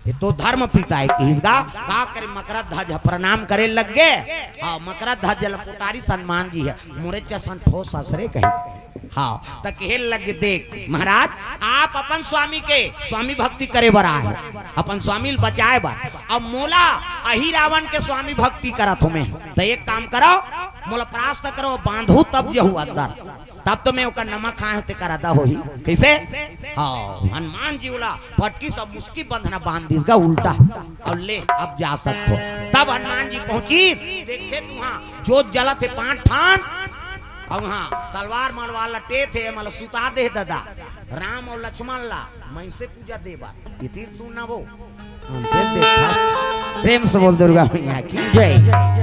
ये तो धर्म पिता है किहिस गा। का करे मकरध्वज प्रणाम करे लग गए। हाँ, मकरध्वज ल पोटारिस हनुमान जी हे, मोरे जसन ठोस आस रे कहे। हाँ, त कहे लग गए, देख महाराज, आप अपन स्वामी के स्वामी भक्ति करे बर आए हो, अपन स्वामी ल बचाए बर। अब मोला अही रावण के स्वामी भक्ति करत हो मैं, त एक काम करो, मोला परास्त करो, बांधू तब जहू अंदर, तब तो मैं ओकर नमक खाए होते कर अदा होही। कैसे? हाँ, हनुमान जी ओला फटकिस अउ मुसकी बंधना बांध दिस गा उल्टा, अउ ले अब जा सकत हो। तब हनुमान जी पहुंचिस, देखथे तुहां जोत जलत हे पांच ठान, अउ हां तलवार मलवार लटे थे, मतलब सुता दे दादा राम अउ लक्ष्मण ला, मैं से पूजा दे बर। इति सुन वो अंते देखा। प्रेम से बोल दुर्गा मैया की जय।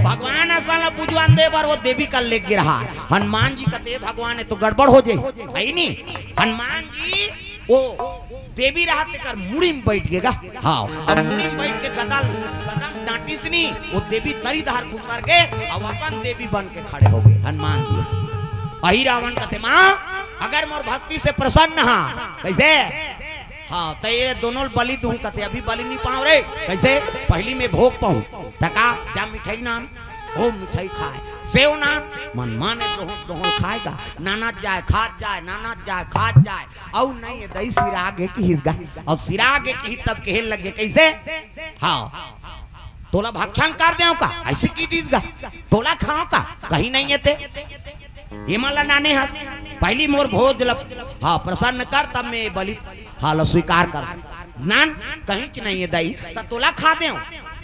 भगवान असन ला पूजवान दे बर वो देवी का ले गिर रहा। हनुमान जी कथे भगवान ये तो गड़बड़ हो जाए, है नी? हनुमान जी वो देवी रहा तेकर मुड़ी में बैठ गए गा। हाँ, अब मुड़ी में बैठ के गदा, गदा डांटिस नी, वो देवी तरी धार खुसर के अब अपन देवी बन के खड़े हो गए हनुमान जी। अही रावण कथे माँ, अगर मोर भक्ति से प्रसन्न हा, कैसे? हाँ, त ये दोनों बलि दूं कथे, अभी बलि नहीं पाऊं रे। कैसे? पहली मैं भोग पाऊं। त का, जा मिठाई नान, ओ मिठाई खाए, सेव नान, मन माने दोहों, दोहों खाएगा, नानत जाए, खात जाए, नानत जाए, खात जाए, अउ नहीं ये दई सिरा गे किहिस गा, अउ सिरा गे किहिस तब कहे लगे, कैसे? हाँ, तोला भक्षण कर देव का, ऐसे किहिस गा, तोला खाव का, कहीं नहीं ये ते। ये मला नाने हस, पहली मोर भोज ल, हाँ, प्रसन्न कर, तब मैं बलि, हाँ, ल स्वीकार कर। नान, कहीं च नहीं है दई, त तोला खा देव।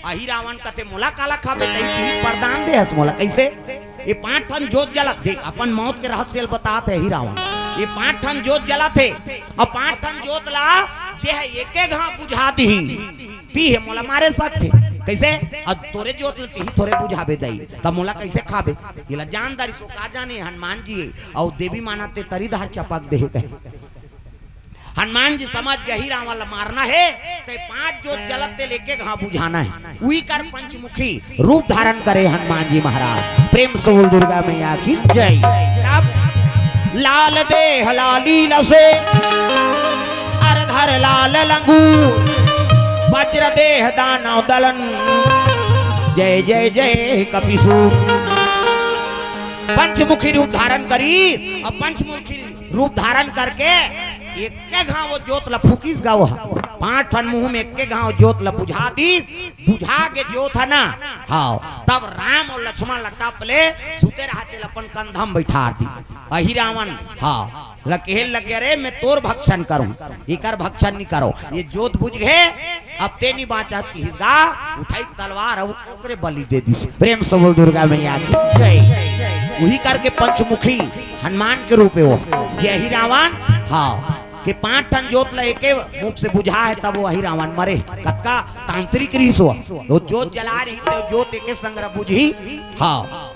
अही रावण कथे, मोला काला खाबे, दई तिही वरदान दे हस मोला, कैसे? ये पांच ठन जोत जलत, देख, अपन मौत के रहस्य ल बतात हे अही रावण। ये पांच ठन जोत जलत हे, अउ पांच ठन जोत ला जे हे एके घाव बुझा दिही, तिहे मोला मारे सकथे। कैसे? अब तोरे जोत ल तिही थोरे बुझाबे दई, त मोला कैसे खाबे? येला जान दारी सो का जाने हनुमान जी हे, अउ देवी माना ते तरी धार चपक दे हे कहे। हनुमान जी समझ गए, अही रावण ल मारना हे, ते पांच जोत जलत तेल एके घाव बुझाना हे। उही कर पंचमुखी रूप धारण करे हनुमान जी महाराज। प्रेम से बोल दुर्गा मैया की जय। तब लाल देह लाली लसे, अर धर लाल लंगू, वज्र देह दानव दलन, जय जय जय कपिसूर। पंचमुखी रूप धारण करी, अउ पंचमुखी रूप धारण करके एके घाव वो जोत ल फूकिस गा वो ह। पांच ठन मुंह में एके घाव जोत ल बुझा दिस, बुझा के जोत हे ना, हाँ, तब राम अउ लक्ष्मण ल टप ले सुते रहते ल अपन कंधा म बैठार दिस। अही रावण, हाँ, ल कहे लग गए, "रे, मैं तोर भक्षण करूं, एकर भक्षण नहीं करो।" ये जोत बुझ गए, अब ते नी बाँचत किहिस गा, उठाई तलवार अउ ओकरे बलि दे दिस। प्रेम से बोल दुर्गा मैया की जय। उही करके पंचमुखी हनुमान के रूप हे वो, जे अही रावण, हाँ, के पाँच ठन जोत ल एके मुख से बुझा हे, तब वो अही रावण मरे। कतका तांत्रिक रिहिस वो, वो जोत जला रहिस ते जोत एके संग बुझही, हाँ।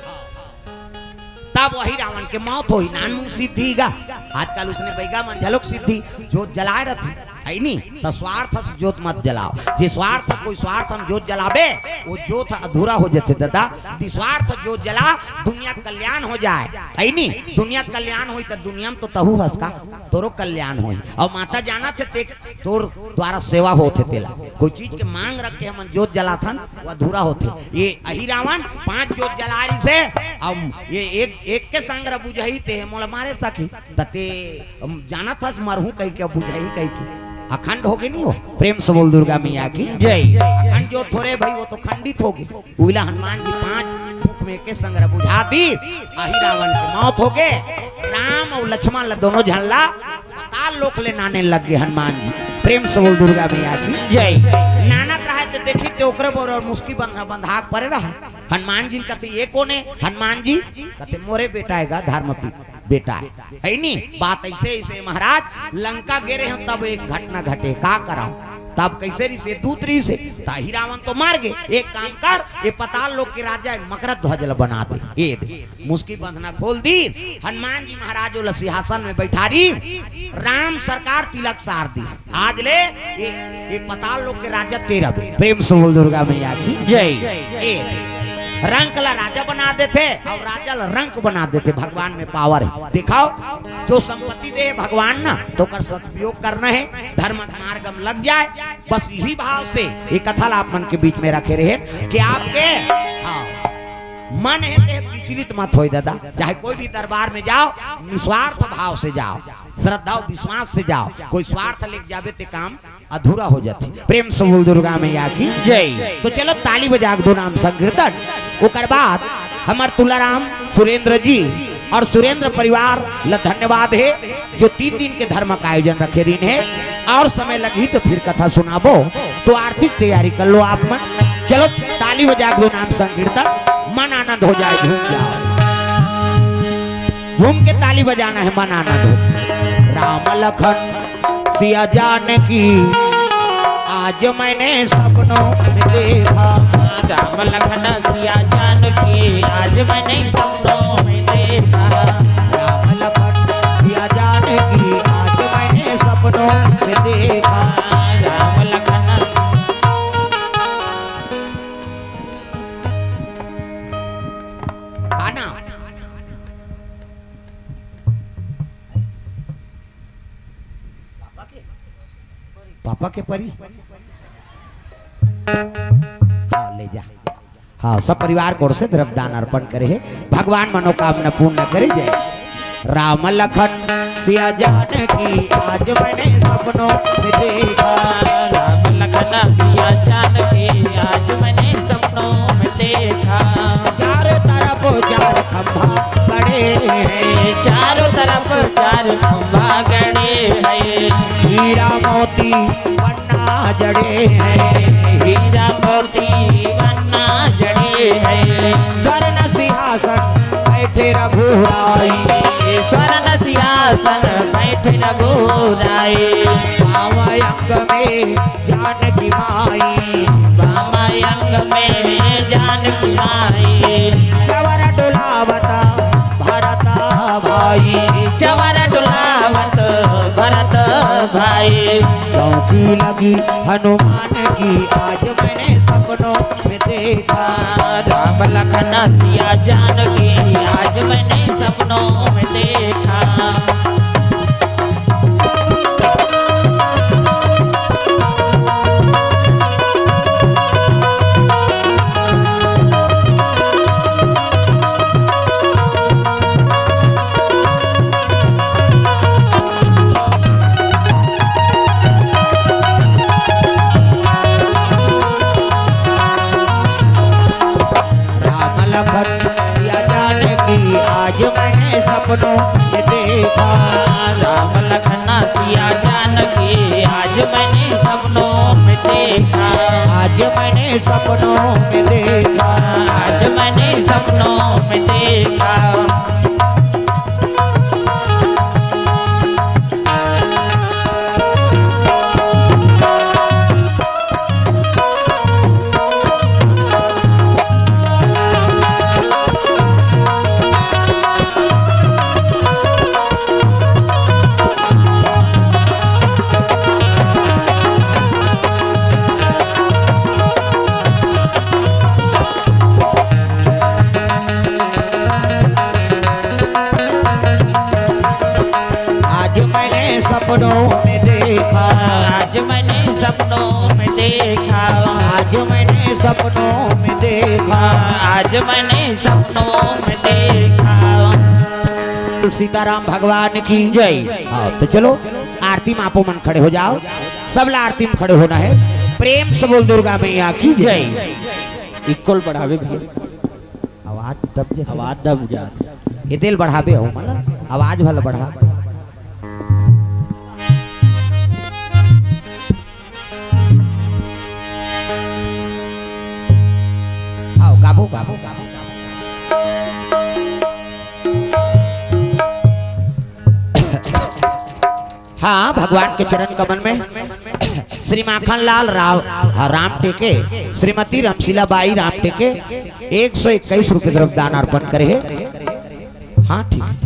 तब वही रावण के मौत होही, नानमुन सिद्धि गा। आजकल उसने बैगा मन झलोक सिद्धि जोत जलाए रथे, है नी? त स्वार्थ से जोत मत जलाओ। जे स्वार्थ, कोई स्वार्थ हम जोत जलाबे, वो जोत अधूरा हो जाथे दादा। निस्वार्थ जोत जला, दुनिया कल्याण हो जाए, है नी? दुनिया कल्याण होई त दुनिया में तो तहू हस का, तोरो कल्याण होई। अउ माता जानत हे ते तोर द्वारा सेवा होत हे तेला। कोई चीज के मांग रख के हमन जोत जलाथन, वो अधूरा होथे। ये अही रावण पांच जोत जला रहिस हे, अब ये एक, एक के संग र बुझही ते मोला मारे सकही। त ते, अम, जानत हस मरहूं कहिके, अब बुझही कहिके। अखंड होगे नी वो। प्रेम से बोल दुर्गा मैया की जय। अखंड जोत थोरे भाई, वो तो खंडित होगे। उइला हनुमान जी पांच मुख में एके संग र बुझा दिस, अही रावण के मौत होगे। राम अउ लक्ष्मण ल दोनों झन ला पाताल लोक ले नाने लग गे हनुमान जी। प्रेम से बोल दुर्गा मैया की जय। नानत रहय ते देखिस ते ओकरे बर अउ मुस्की बंधा बंधा के परे रहय। हनुमान जी ल कथे, "ये कोन हे?" हनुमान जी कथे, "मोरे बेटा हे गा, धर्मपीठ बेटा हे।" है नी? बात अइसे, अइसे महाराज लंका गे रहेंव तब एक घटना घटे, का करंव? तब कइसे रिहिस हे? दूत रिहिस हे। त अही रावण तो मर गे। एक काम कर, ये पाताल लोक के राजा हे मकरध्वज ल बना दे, ये दे। मुस्की बंधना खोल दिस, हनुमान जी महाराज ओला सिंहासन में बैठा दिस, राम सरकार तिलक सार दिस। आज ले ये, ये पाताल लोक के राजा तें रहिबे। प्रेम से बोल दुर्गा मैया की जय। ये रंक ला राजा बना देथे अउ राजा ला रंक बना देथे। भगवान में power हे। देखव, जो संपत्ति दे हे भगवान ना, त ओकर सदुपयोग करना हे, धर्म के मार्ग में लग जाए। बस इही भाव से ये कथा ला आप मन के बीच में रखे रहेन कि आपके, हाँ, मन हे ते विचलित मत होय दादा, चाहे कोई भी दरबार में जाव, निस्वार्थ भाव से जाव, श्रद्धा अउ विश्वास से जाव। कोई स्वार्थ लेके जाबे ते काम अधूरा हो जाथे। प्रेम से बोल दुर्गा मैया की जय। तो चलो ताली बजा के दो नाम संकीर्तन। ओकर बाद हमर तुलाराम सुरेंद्र जी अउ सुरेंद्र परिवार ला धन्यवाद हे, जो तीन दिन के धर्म का आयोजन रखे रहिन हे। अउ समय लगही त फिर कथा सुनाबो। तो आरती के तैयारी कर लो आप मन। चलो ताली बजा के दो नाम संकीर्तन, मन आनंद हो जाए, झूम जाओ। झूम के ताली बजाना हे, मन आनंद हो। राम लखन सिया जानकी, आज मैंने सपनों में देखा। राम लखन सिया जानकी, आज मैंने सपनों में देखा। राम लखन सिया जानकी, आज मैंने सपनों में देखा। राम लखन। का नाम? पापा के परी? हाँ, ले जा। हाँ, सब परिवार के ओर से द्रव्य दान अर्पण करे हे। भगवान मनोकामना पूर्ण करे। जय। राम लखन सिया जानकी, आज मैंने सपनों में देखा। राम लखन सिया जानकी, आज मैंने सपनों में देखा। चारों तरफ चार खंभा गड़े हैं। चारों तरफ चार खंभा गड़े हैं। हीरा मोती पन्ना जड़े हैं। हीरा मोती पन्ना जड़े हैं। स्वर्ण सिंहासन बैठे रघुराई। स्वर्ण सिंहासन बैठे रघुराई। बावां अंग में जानकी माई। बावां अंग में जानकी माई। चवर डोलावत भरत भाई। चवर डोलावत भरत भाई। चौकी लगी हनुमान की, आज मैंने सपनों में देखा। राम लखन सिया जानकी, आज मैंने सपनों में देखा। राम लखन सिया जानकी, आज मैंने सपनों में देखा। राम लखन सिया जानकी, आज मैंने सपनों में देखा। ये मैंने सपनों में देखा। आज मैंने सपनों में देखा। आज मैंने सपनों में देखा। आज मैंने सपनों में देखा। आज मैंने सपनों में देखा। आज मैंने सपनों में देखा। सीताराम भगवान की जय। हाँ, तो चलो आरती में आपो मन खड़े हो जाओ। सबला आरती में खड़े होना है। प्रेम से बोल दुर्गा मैया की जय। इक्वल बढ़ावे भैया। आवाज दब जाथे। आवाज दब जाथे। ये तेल बढ़ाबे हो, मतलब आवाज वाला बढ़ा। आओ, गाबो, गाबो, गाबो। हाँ, भगवान के चरण कमल में श्री माखन लाल राव, हाँ, राम टेके, श्रीमती रमशीला बाई राम टेके एक सौ इक्कीस रुपये द्रव्य दान अर्पण करे हे। हाँ, ठीक है।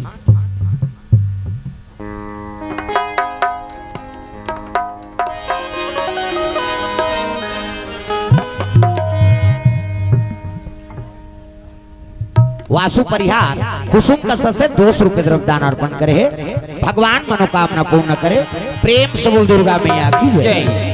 वासु परिहार कुसुम कसा से दो सौ रुपये द्रव्य दान अर्पण करे हे। भगवान मनोकामना पूर्ण करे। प्रेम से बोल दुर्गा मैया की जय। जय।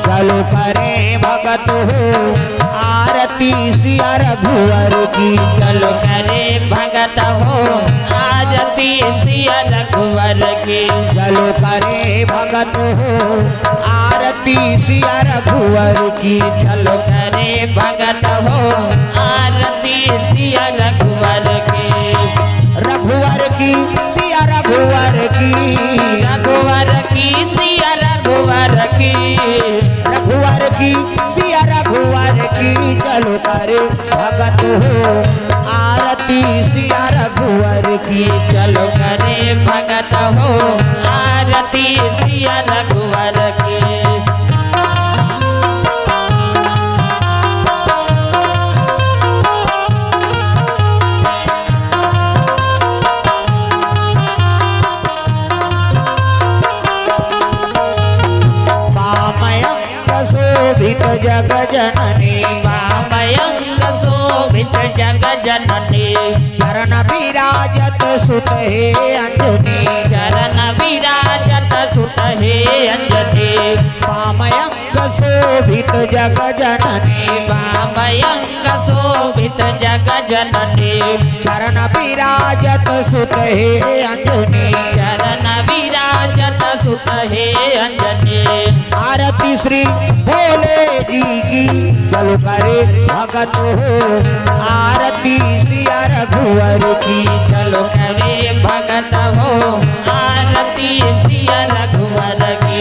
चलो करे भगत हो आरती सिया रघुवर की। चलो करे भगत हो आरती सिया रघुवर की। चलो करे भगत हो आरती सिया रघुवर की। चलो करे भगत हो आरती सिया रघुवर की। रघुवर की सिया रघुवर की। रघुवर की सिया रघुवर की। रघुवर की सिया रघुवर की। चलो करे भगत हो आरती सिया रघुवर की। चलो करे भगत हो आरती सिया रघुवर की। वामयंग शोभित जग जननी। वामयंग शोभित जग जननी। चरण विराजत सुत हे अंजनी। चरण विराजत सुत हे अंजनी। वामयंग शोभित जग जननी। वामयंग शोभित जग जननी। चरण विराजत सुत हे अंजनी। चरण विराजत सुत हे अंजनी। आरती श्री भोले जी की। चलो करे भगत हो आरती सिया रघुवर की। चलो करे भगत हो आरती सिया रघुवर की।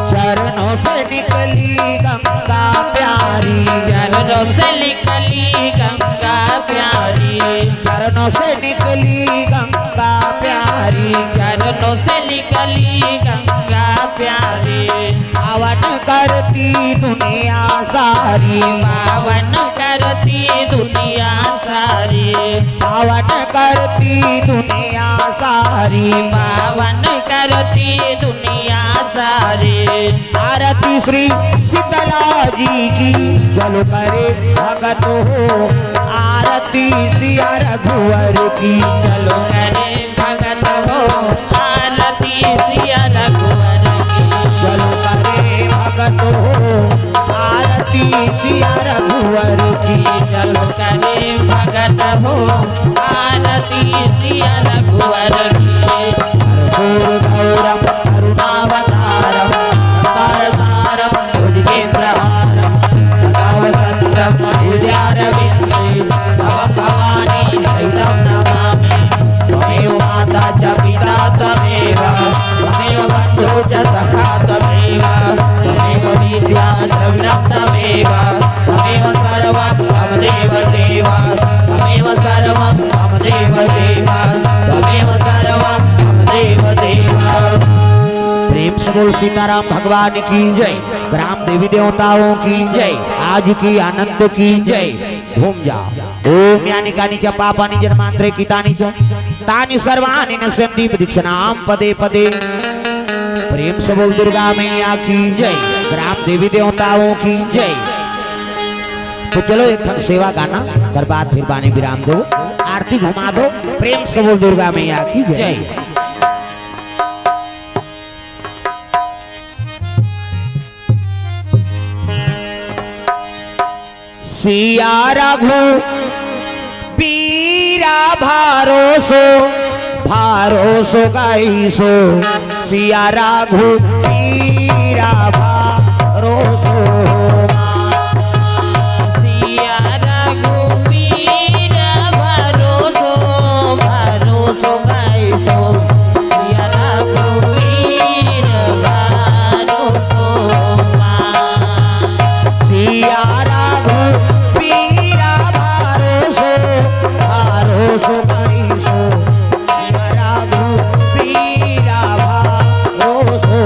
चरणों से निकली गंगा प्यारी। चरणों से निकली गंगा प्यारी। चरणों से निकली गंगा प्यारी। चरणों से निकली गंगा प्यारी। पावन करती दुनिया सारी। पावन करती दुनिया सारी। पावन करती दुनिया सारी। हरि पावन करती दुनिया सारी। आरती श्री शीतला जी की, चलो करे भगत हो। आरती सिया रघुवर की, चलो करे भगत हो। आरती सिया रघुवर की, चलो करे भगत हो। आरती सिया रघुवर की, चलो करे भगत हो। आरती सिया रघुवर की। कर्पूर गौरम करुणावतारम संसार सारम भुजगेंद्रहारम सदा वसंतम हृदयारविंदे तव भवानी सहितं नमामि। त्वमेव माता च पिता त्वमेव, त्वमेव बन्धु च सखा त्वमेव, त्वमेव विद्या द्रविणं त्वमेव, त्वमेव सर्वं मम देव देव, त्वमेव सर्वं मम देव देव, त्वमेव सर्वं मम देव देव। प्रेम से बोल सीताराम भगवान की जय। ग्राम देवी देवताओं की जय। आज की आनंद की जय। घूम जाओ। ओम यानि कानि च पापानि जन्मांतरे कृतानि च तानि सर्वाणि नश्यन्ति मद्दक्षिणां पदे पदे। प्रेम से बोल दुर्गा मैया की जय। ग्राम देवी देवताओं की जय। तो चलो एक ठन सेवा गाना कर बाद फिर बानी विराम दो, आरती घुमा दो। प्रेम से बोल दुर्गा मैया की जय। सिया रघु पीरा भरोसो, भरोसो गईसो। सिया रघु पीरा भरोसो। सिया रघु पीरा भरोसो, भरोसो गईसो। सिया रघुवीर भरोसो मा। सिया रघुवीरा भरोसो, भरोसो गईसो। सिया रघुवीरा भरोसो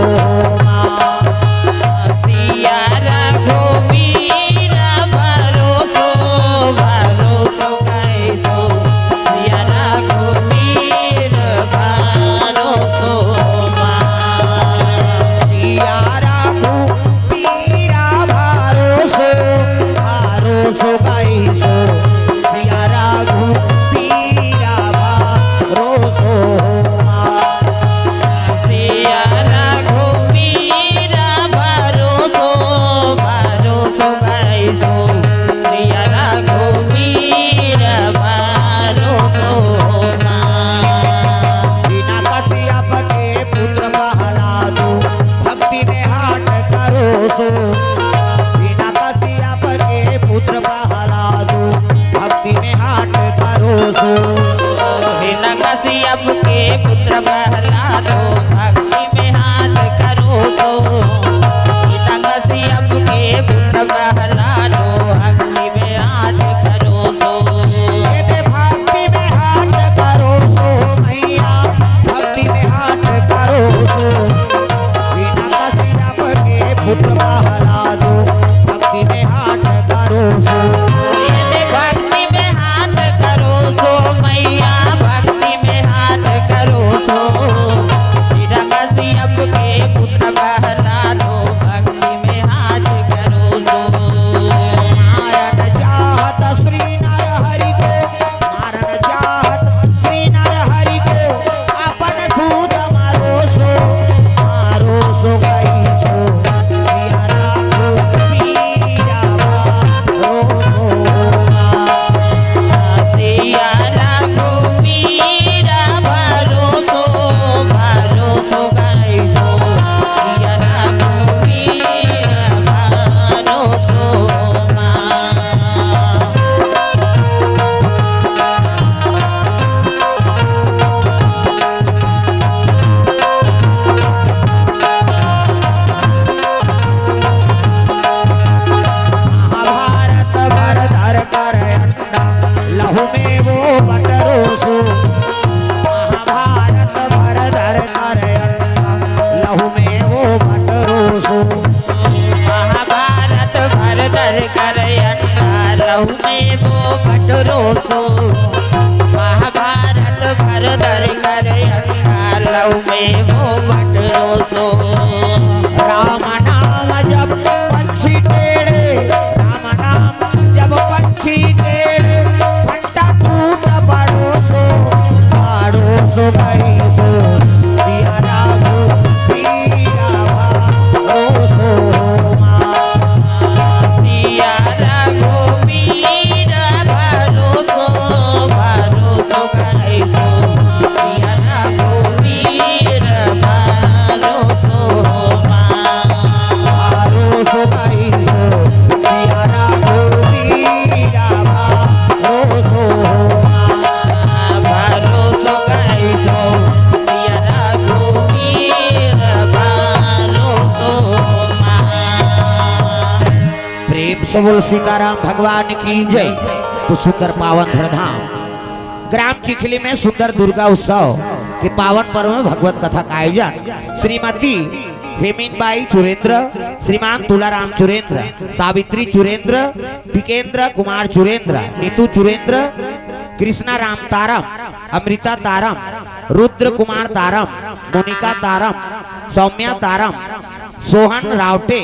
मा। सिया रघुवीरा भरोसो, भरोसो गईसो। सिया रघुवीर भरोसो मा। सिया रघुवीरा भरोसो, भरोसो गईसो। सिया रघुवीरा भरोसो मा। सिया रघुवीरा भरोसो, भरोसो गईसो। सिया रघुवीर भरोसो मा। हिरण्यकश्यप के पुत्र प्रहलादो, भक्ति में हाथ करोसो। हिरण्यकश्यप के पुत्र प्रहलादो, भक्ति में हाथ करोसो। हिरण्यकश्यप के पुत्र प्रहलादो, भक्ति में हाथ करोसो। हिरण्यकश्यप के पुत्र प्रहलादो, भक्ति में हाथ करोसो। ए दे भक्ति में हाथ करोसो मैया, भक्ति में हाथ करोसो। हिरण्यकश्यप के पुत्र प्रहलादो, भक्ति में हाथ करोसो। ए दे भक्ति में हाथ करोसो मैया, भक्ति में हाथ करोसो। लव में वो बटरो सो। राम नाम जब पंछी टेढ़े, राम नाम जब पंछी टेढ़े, फंटा फूट पड़ो सो, पड़ो सो गई सो, सिया राघो पीरा भरो सो मा। सिया राघो पीरा भरो सो, भरो सो गई सो, सिया राघो पीरा भरो सो मा। भरो सो गई सो, सिया राघो पीरा भरो सो मा। भरो सो गई सो, सिया राघो पीरा भरो सो मा। प्रेम से बोल सीताराम भगवान की जय। तो सुंदर पावन धरधाम ग्राम चिखली में सुंदर दुर्गा उत्सव के पावन पर्व में भगवत कथा का आयोजन श्रीमती हेमिन बाई चुरेंद्र, श्रीमान तुलाराम चुरेंद्र, सावित्री चुरेंद्र, दिकेंद्र कुमार चुरेंद्र, नीतू चुरेंद्र, कृष्णा राम तारम, अमृता तारम, रुद्र कुमार तारम, मोनिका तारम, सौम्या तारम, सोहन रावटे,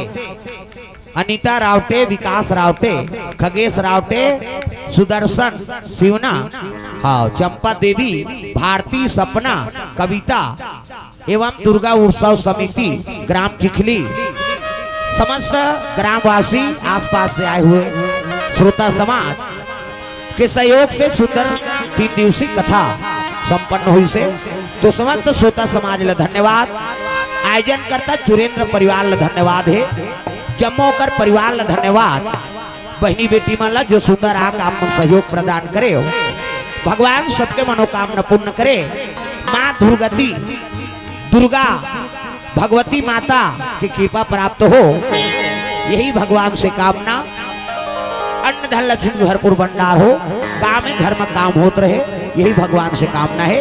अनिता रावटे, विकास रावटे, खगेश रावटे, सुदर्शन सिवना, हाँ, चंपा देवी, भारती, सपना, कविता एवं दुर्गा उत्सव समिति ग्राम चिखली, समस्त ग्रामवासी, आसपास से आए हुए श्रोता समाज के सहयोग से सुंदर तीन दिवसीय कथा संपन्न हुई से तो समस्त श्रोता समाज ल धन्यवाद, आयोजनकर्ता चुरेंद्र परिवार ल धन्यवाद हे, जम्मो ओकर परिवार ल धन्यवाद। बहिनी बेटी मन ला जो सुंदर आ काम में सहयोग प्रदान करे हो, भगवान सबके मनोकामना पूर्ण करे। माँ दुर्गति दुर्गा भगवती माता की कृपा प्राप्त हो, यही भगवान से कामना। अन्न धन लक्ष्मी भरपूर भंडार हो, गाँव में धर्म काम होत रहे, यही भगवान से कामना है।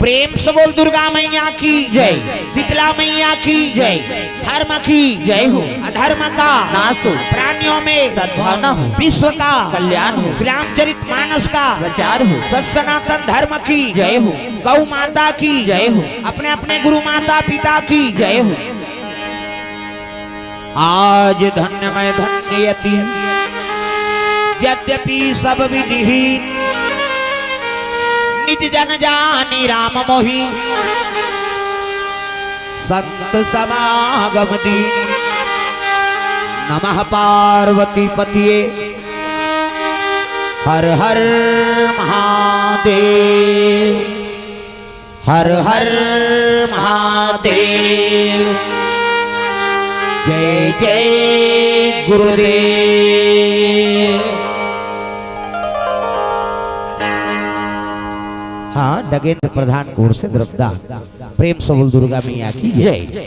प्रेम से बोल दुर्गा मैया की जय। शीतला मैया की जय। धर्म की जय हो। अधर्म का नाश हो। प्राणियों में सद्भावना हो। विश्व का कल्याण हो। श्री रामचरित मानस का प्रचार हो। सत सनातन धर्म की जय हो। गौ माता की जय हो। अपने अपने गुरु माता पिता की जय हो। आज धन्य मैं धन्य यति, यद्यपि सब विधि ही, निज जन जानी राम मोहि, संत समागम दी। नमः पार्वती पतिये, हर हर महादेव। हर हर महादेव। जय जय गुरुदेव। हाँ, डगेंद्र प्रधान की ओर से द्रव्यदान। प्रेम से बोल दुर्गा मैया की जय।